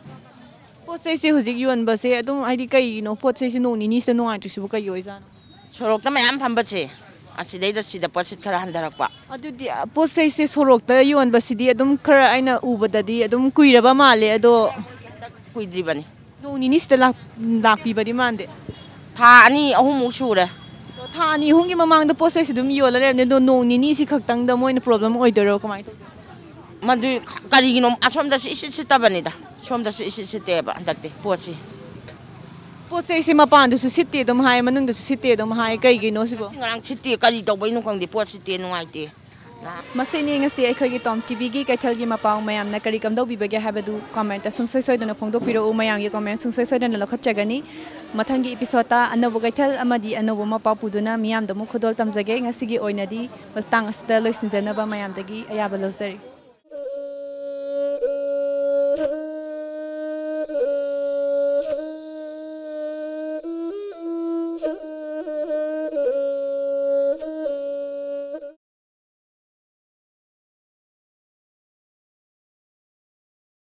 ꯄꯣꯠ ꯆꯩꯁꯦ ꯍꯧꯖꯤꯛ ꯌꯣꯟꯕꯁꯦ ꯑꯗꯨꯝ ꯍꯥꯏꯗꯤ ꯀꯩꯒꯤꯅꯣ ꯄꯣꯠ ꯆꯩꯁꯦ ꯅꯣꯡ ꯅꯤꯅꯤꯁꯤꯗ ꯅꯨꯡꯉꯥꯏꯇ꯭ꯔꯤꯁꯤꯕꯨ ꯀꯩꯒꯤ ꯑꯣꯏꯖꯥꯠꯅꯣ? ꯁꯣꯔꯣꯛꯇ ꯃꯌꯥꯝ ꯐꯝꯕꯁꯦ, ꯑꯁꯤꯗꯩꯗ ꯁꯤꯗ ꯄꯣꯠ ꯁꯤꯠ ꯈꯔ ꯍꯟꯊꯔꯛꯄ꯫ ꯑꯗꯨꯗꯤ, ꯑ, ꯄꯣꯠ ꯆꯩꯁꯦ ꯁꯣꯔꯣꯛꯇ ꯌꯣꯟꯕꯁꯤꯗꯤ ꯑꯗꯨꯝ ꯈꯔ ꯑꯩꯅ ꯎꯕꯗꯗꯤ ꯑꯗꯨꯝ ꯀꯨꯏꯔꯕ ꯃꯥꯜꯂꯦ, ꯑꯗꯣ ꯀꯨꯏꯗ꯭ꯔꯤꯕꯅꯤ꯫ ꯅꯣꯡ ꯅꯤꯅꯤꯁꯤꯗ ꯂꯥꯛ-, ꯂꯥꯛꯄꯤꯕꯗꯤ ꯃꯥꯟꯗꯦ꯫ ꯊꯥ ꯑꯅꯤ ꯑꯍꯨꯝꯃꯨꯛ ꯁꯨꯔꯦ꯫ ꯑꯗꯣ ꯊꯥ ꯑꯅꯤ ꯑꯍꯨꯝꯒꯤ ꯃꯃꯥꯡꯗ ꯄꯣꯠ ꯆꯩꯁꯤ ꯑꯗꯨꯝ ꯌꯣꯜꯂ ꯂꯩꯔꯕꯅꯦ, ꯑꯗꯣ ꯅꯣꯡ ꯅꯤꯅꯤꯁꯤ ꯈꯛꯇꯪꯗ ꯃꯣꯏꯅ ꯄ꯭ꯔꯣꯕ꯭ꯂꯦꯝ ꯑꯣꯏꯗꯣꯏꯔꯣ? ꯀꯃꯥꯏꯅ ꯇꯧꯗꯣꯏꯅꯣ? ꯃꯗꯨ ꯀꯔꯤꯒꯤꯅꯣ ꯑꯁꯣꯝꯗꯁꯨ ꯏꯁꯤꯠ ꯁꯤꯠꯇꯕꯅꯤꯗ, ꯁꯣꯝꯗꯁꯨ ꯏꯁꯤꯠ ꯁꯤꯠꯇꯦꯕ ꯍꯟꯗꯛꯇꯤ ꯄꯣꯠꯁꯤ꯫ ꯄꯣꯠ ꯆꯩꯁꯦ ꯃꯄꯥꯟꯗꯁꯨ ꯁꯤꯠꯇꯦ ꯑꯗꯨꯝ ꯍꯥꯏ, ꯃꯅꯨꯡꯗꯁꯨ ꯁꯤꯠꯇꯦ ꯑꯗꯨꯝ ꯍꯥꯏ, ꯀꯩꯒꯤꯅꯣ ꯁꯤꯕꯣ? ꯉꯁꯤ ꯉꯔꯥꯡ ꯁꯤꯠꯇꯦ, ꯀꯔꯤ ꯇꯧꯕꯩꯅꯣ ꯈꯪꯗꯦ, ꯄꯣꯠ ꯁꯤꯠꯇꯦ, ꯅꯨꯡꯉꯥꯏꯇꯦ꯫ ꯃꯁꯤꯅꯤ ꯉꯁꯤ ꯑꯩꯈꯣꯏꯒꯤ ꯇꯣꯝ ꯇꯤꯚꯤꯒꯤ ꯀꯩꯊꯦꯜꯒꯤ ꯃꯄꯥꯎ꯫ ꯃꯌꯥꯝꯅ ꯀꯔꯤ ꯀꯝꯗꯧꯕꯤꯕꯒꯦ ꯍꯥꯏꯕꯗꯨ ꯀꯃꯦꯟꯇ ꯁꯨꯡꯁꯣꯏ ꯁꯣꯏꯗꯅ ꯐꯣꯡꯗꯣꯛꯄꯤꯔꯛꯎ꯫ ꯃꯌꯥꯝꯒꯤ ꯀꯃꯦꯟ ꯁꯨꯡꯁꯣꯏ ꯁꯣꯏꯗꯅ ꯂꯧꯈꯠꯆꯒꯅꯤ꯫ ꯃꯊꯪꯒꯤ ꯏꯄꯤꯁꯣꯗꯇ ꯑꯅꯧꯕ ꯀꯩꯊꯦꯜ ꯑꯃꯗꯤ ꯑꯅꯧꯕ ꯃꯄꯥꯎ ꯄꯨꯗꯨꯅ ꯃꯤꯌꯥꯝꯗ ꯑꯃꯨꯛ ꯈꯨꯗꯣꯜ ꯇꯝꯖꯒꯦ꯫ ꯉꯁꯤꯒꯤ ꯑꯣꯏꯅꯗꯤ ꯃꯇꯥꯡ ꯑꯁꯤꯗ ꯂꯣꯏꯁꯤꯟꯖꯅꯕ ꯃꯌꯥꯝꯗꯒꯤ ꯑꯌꯥꯕ ꯂꯧꯖꯔꯤ꯫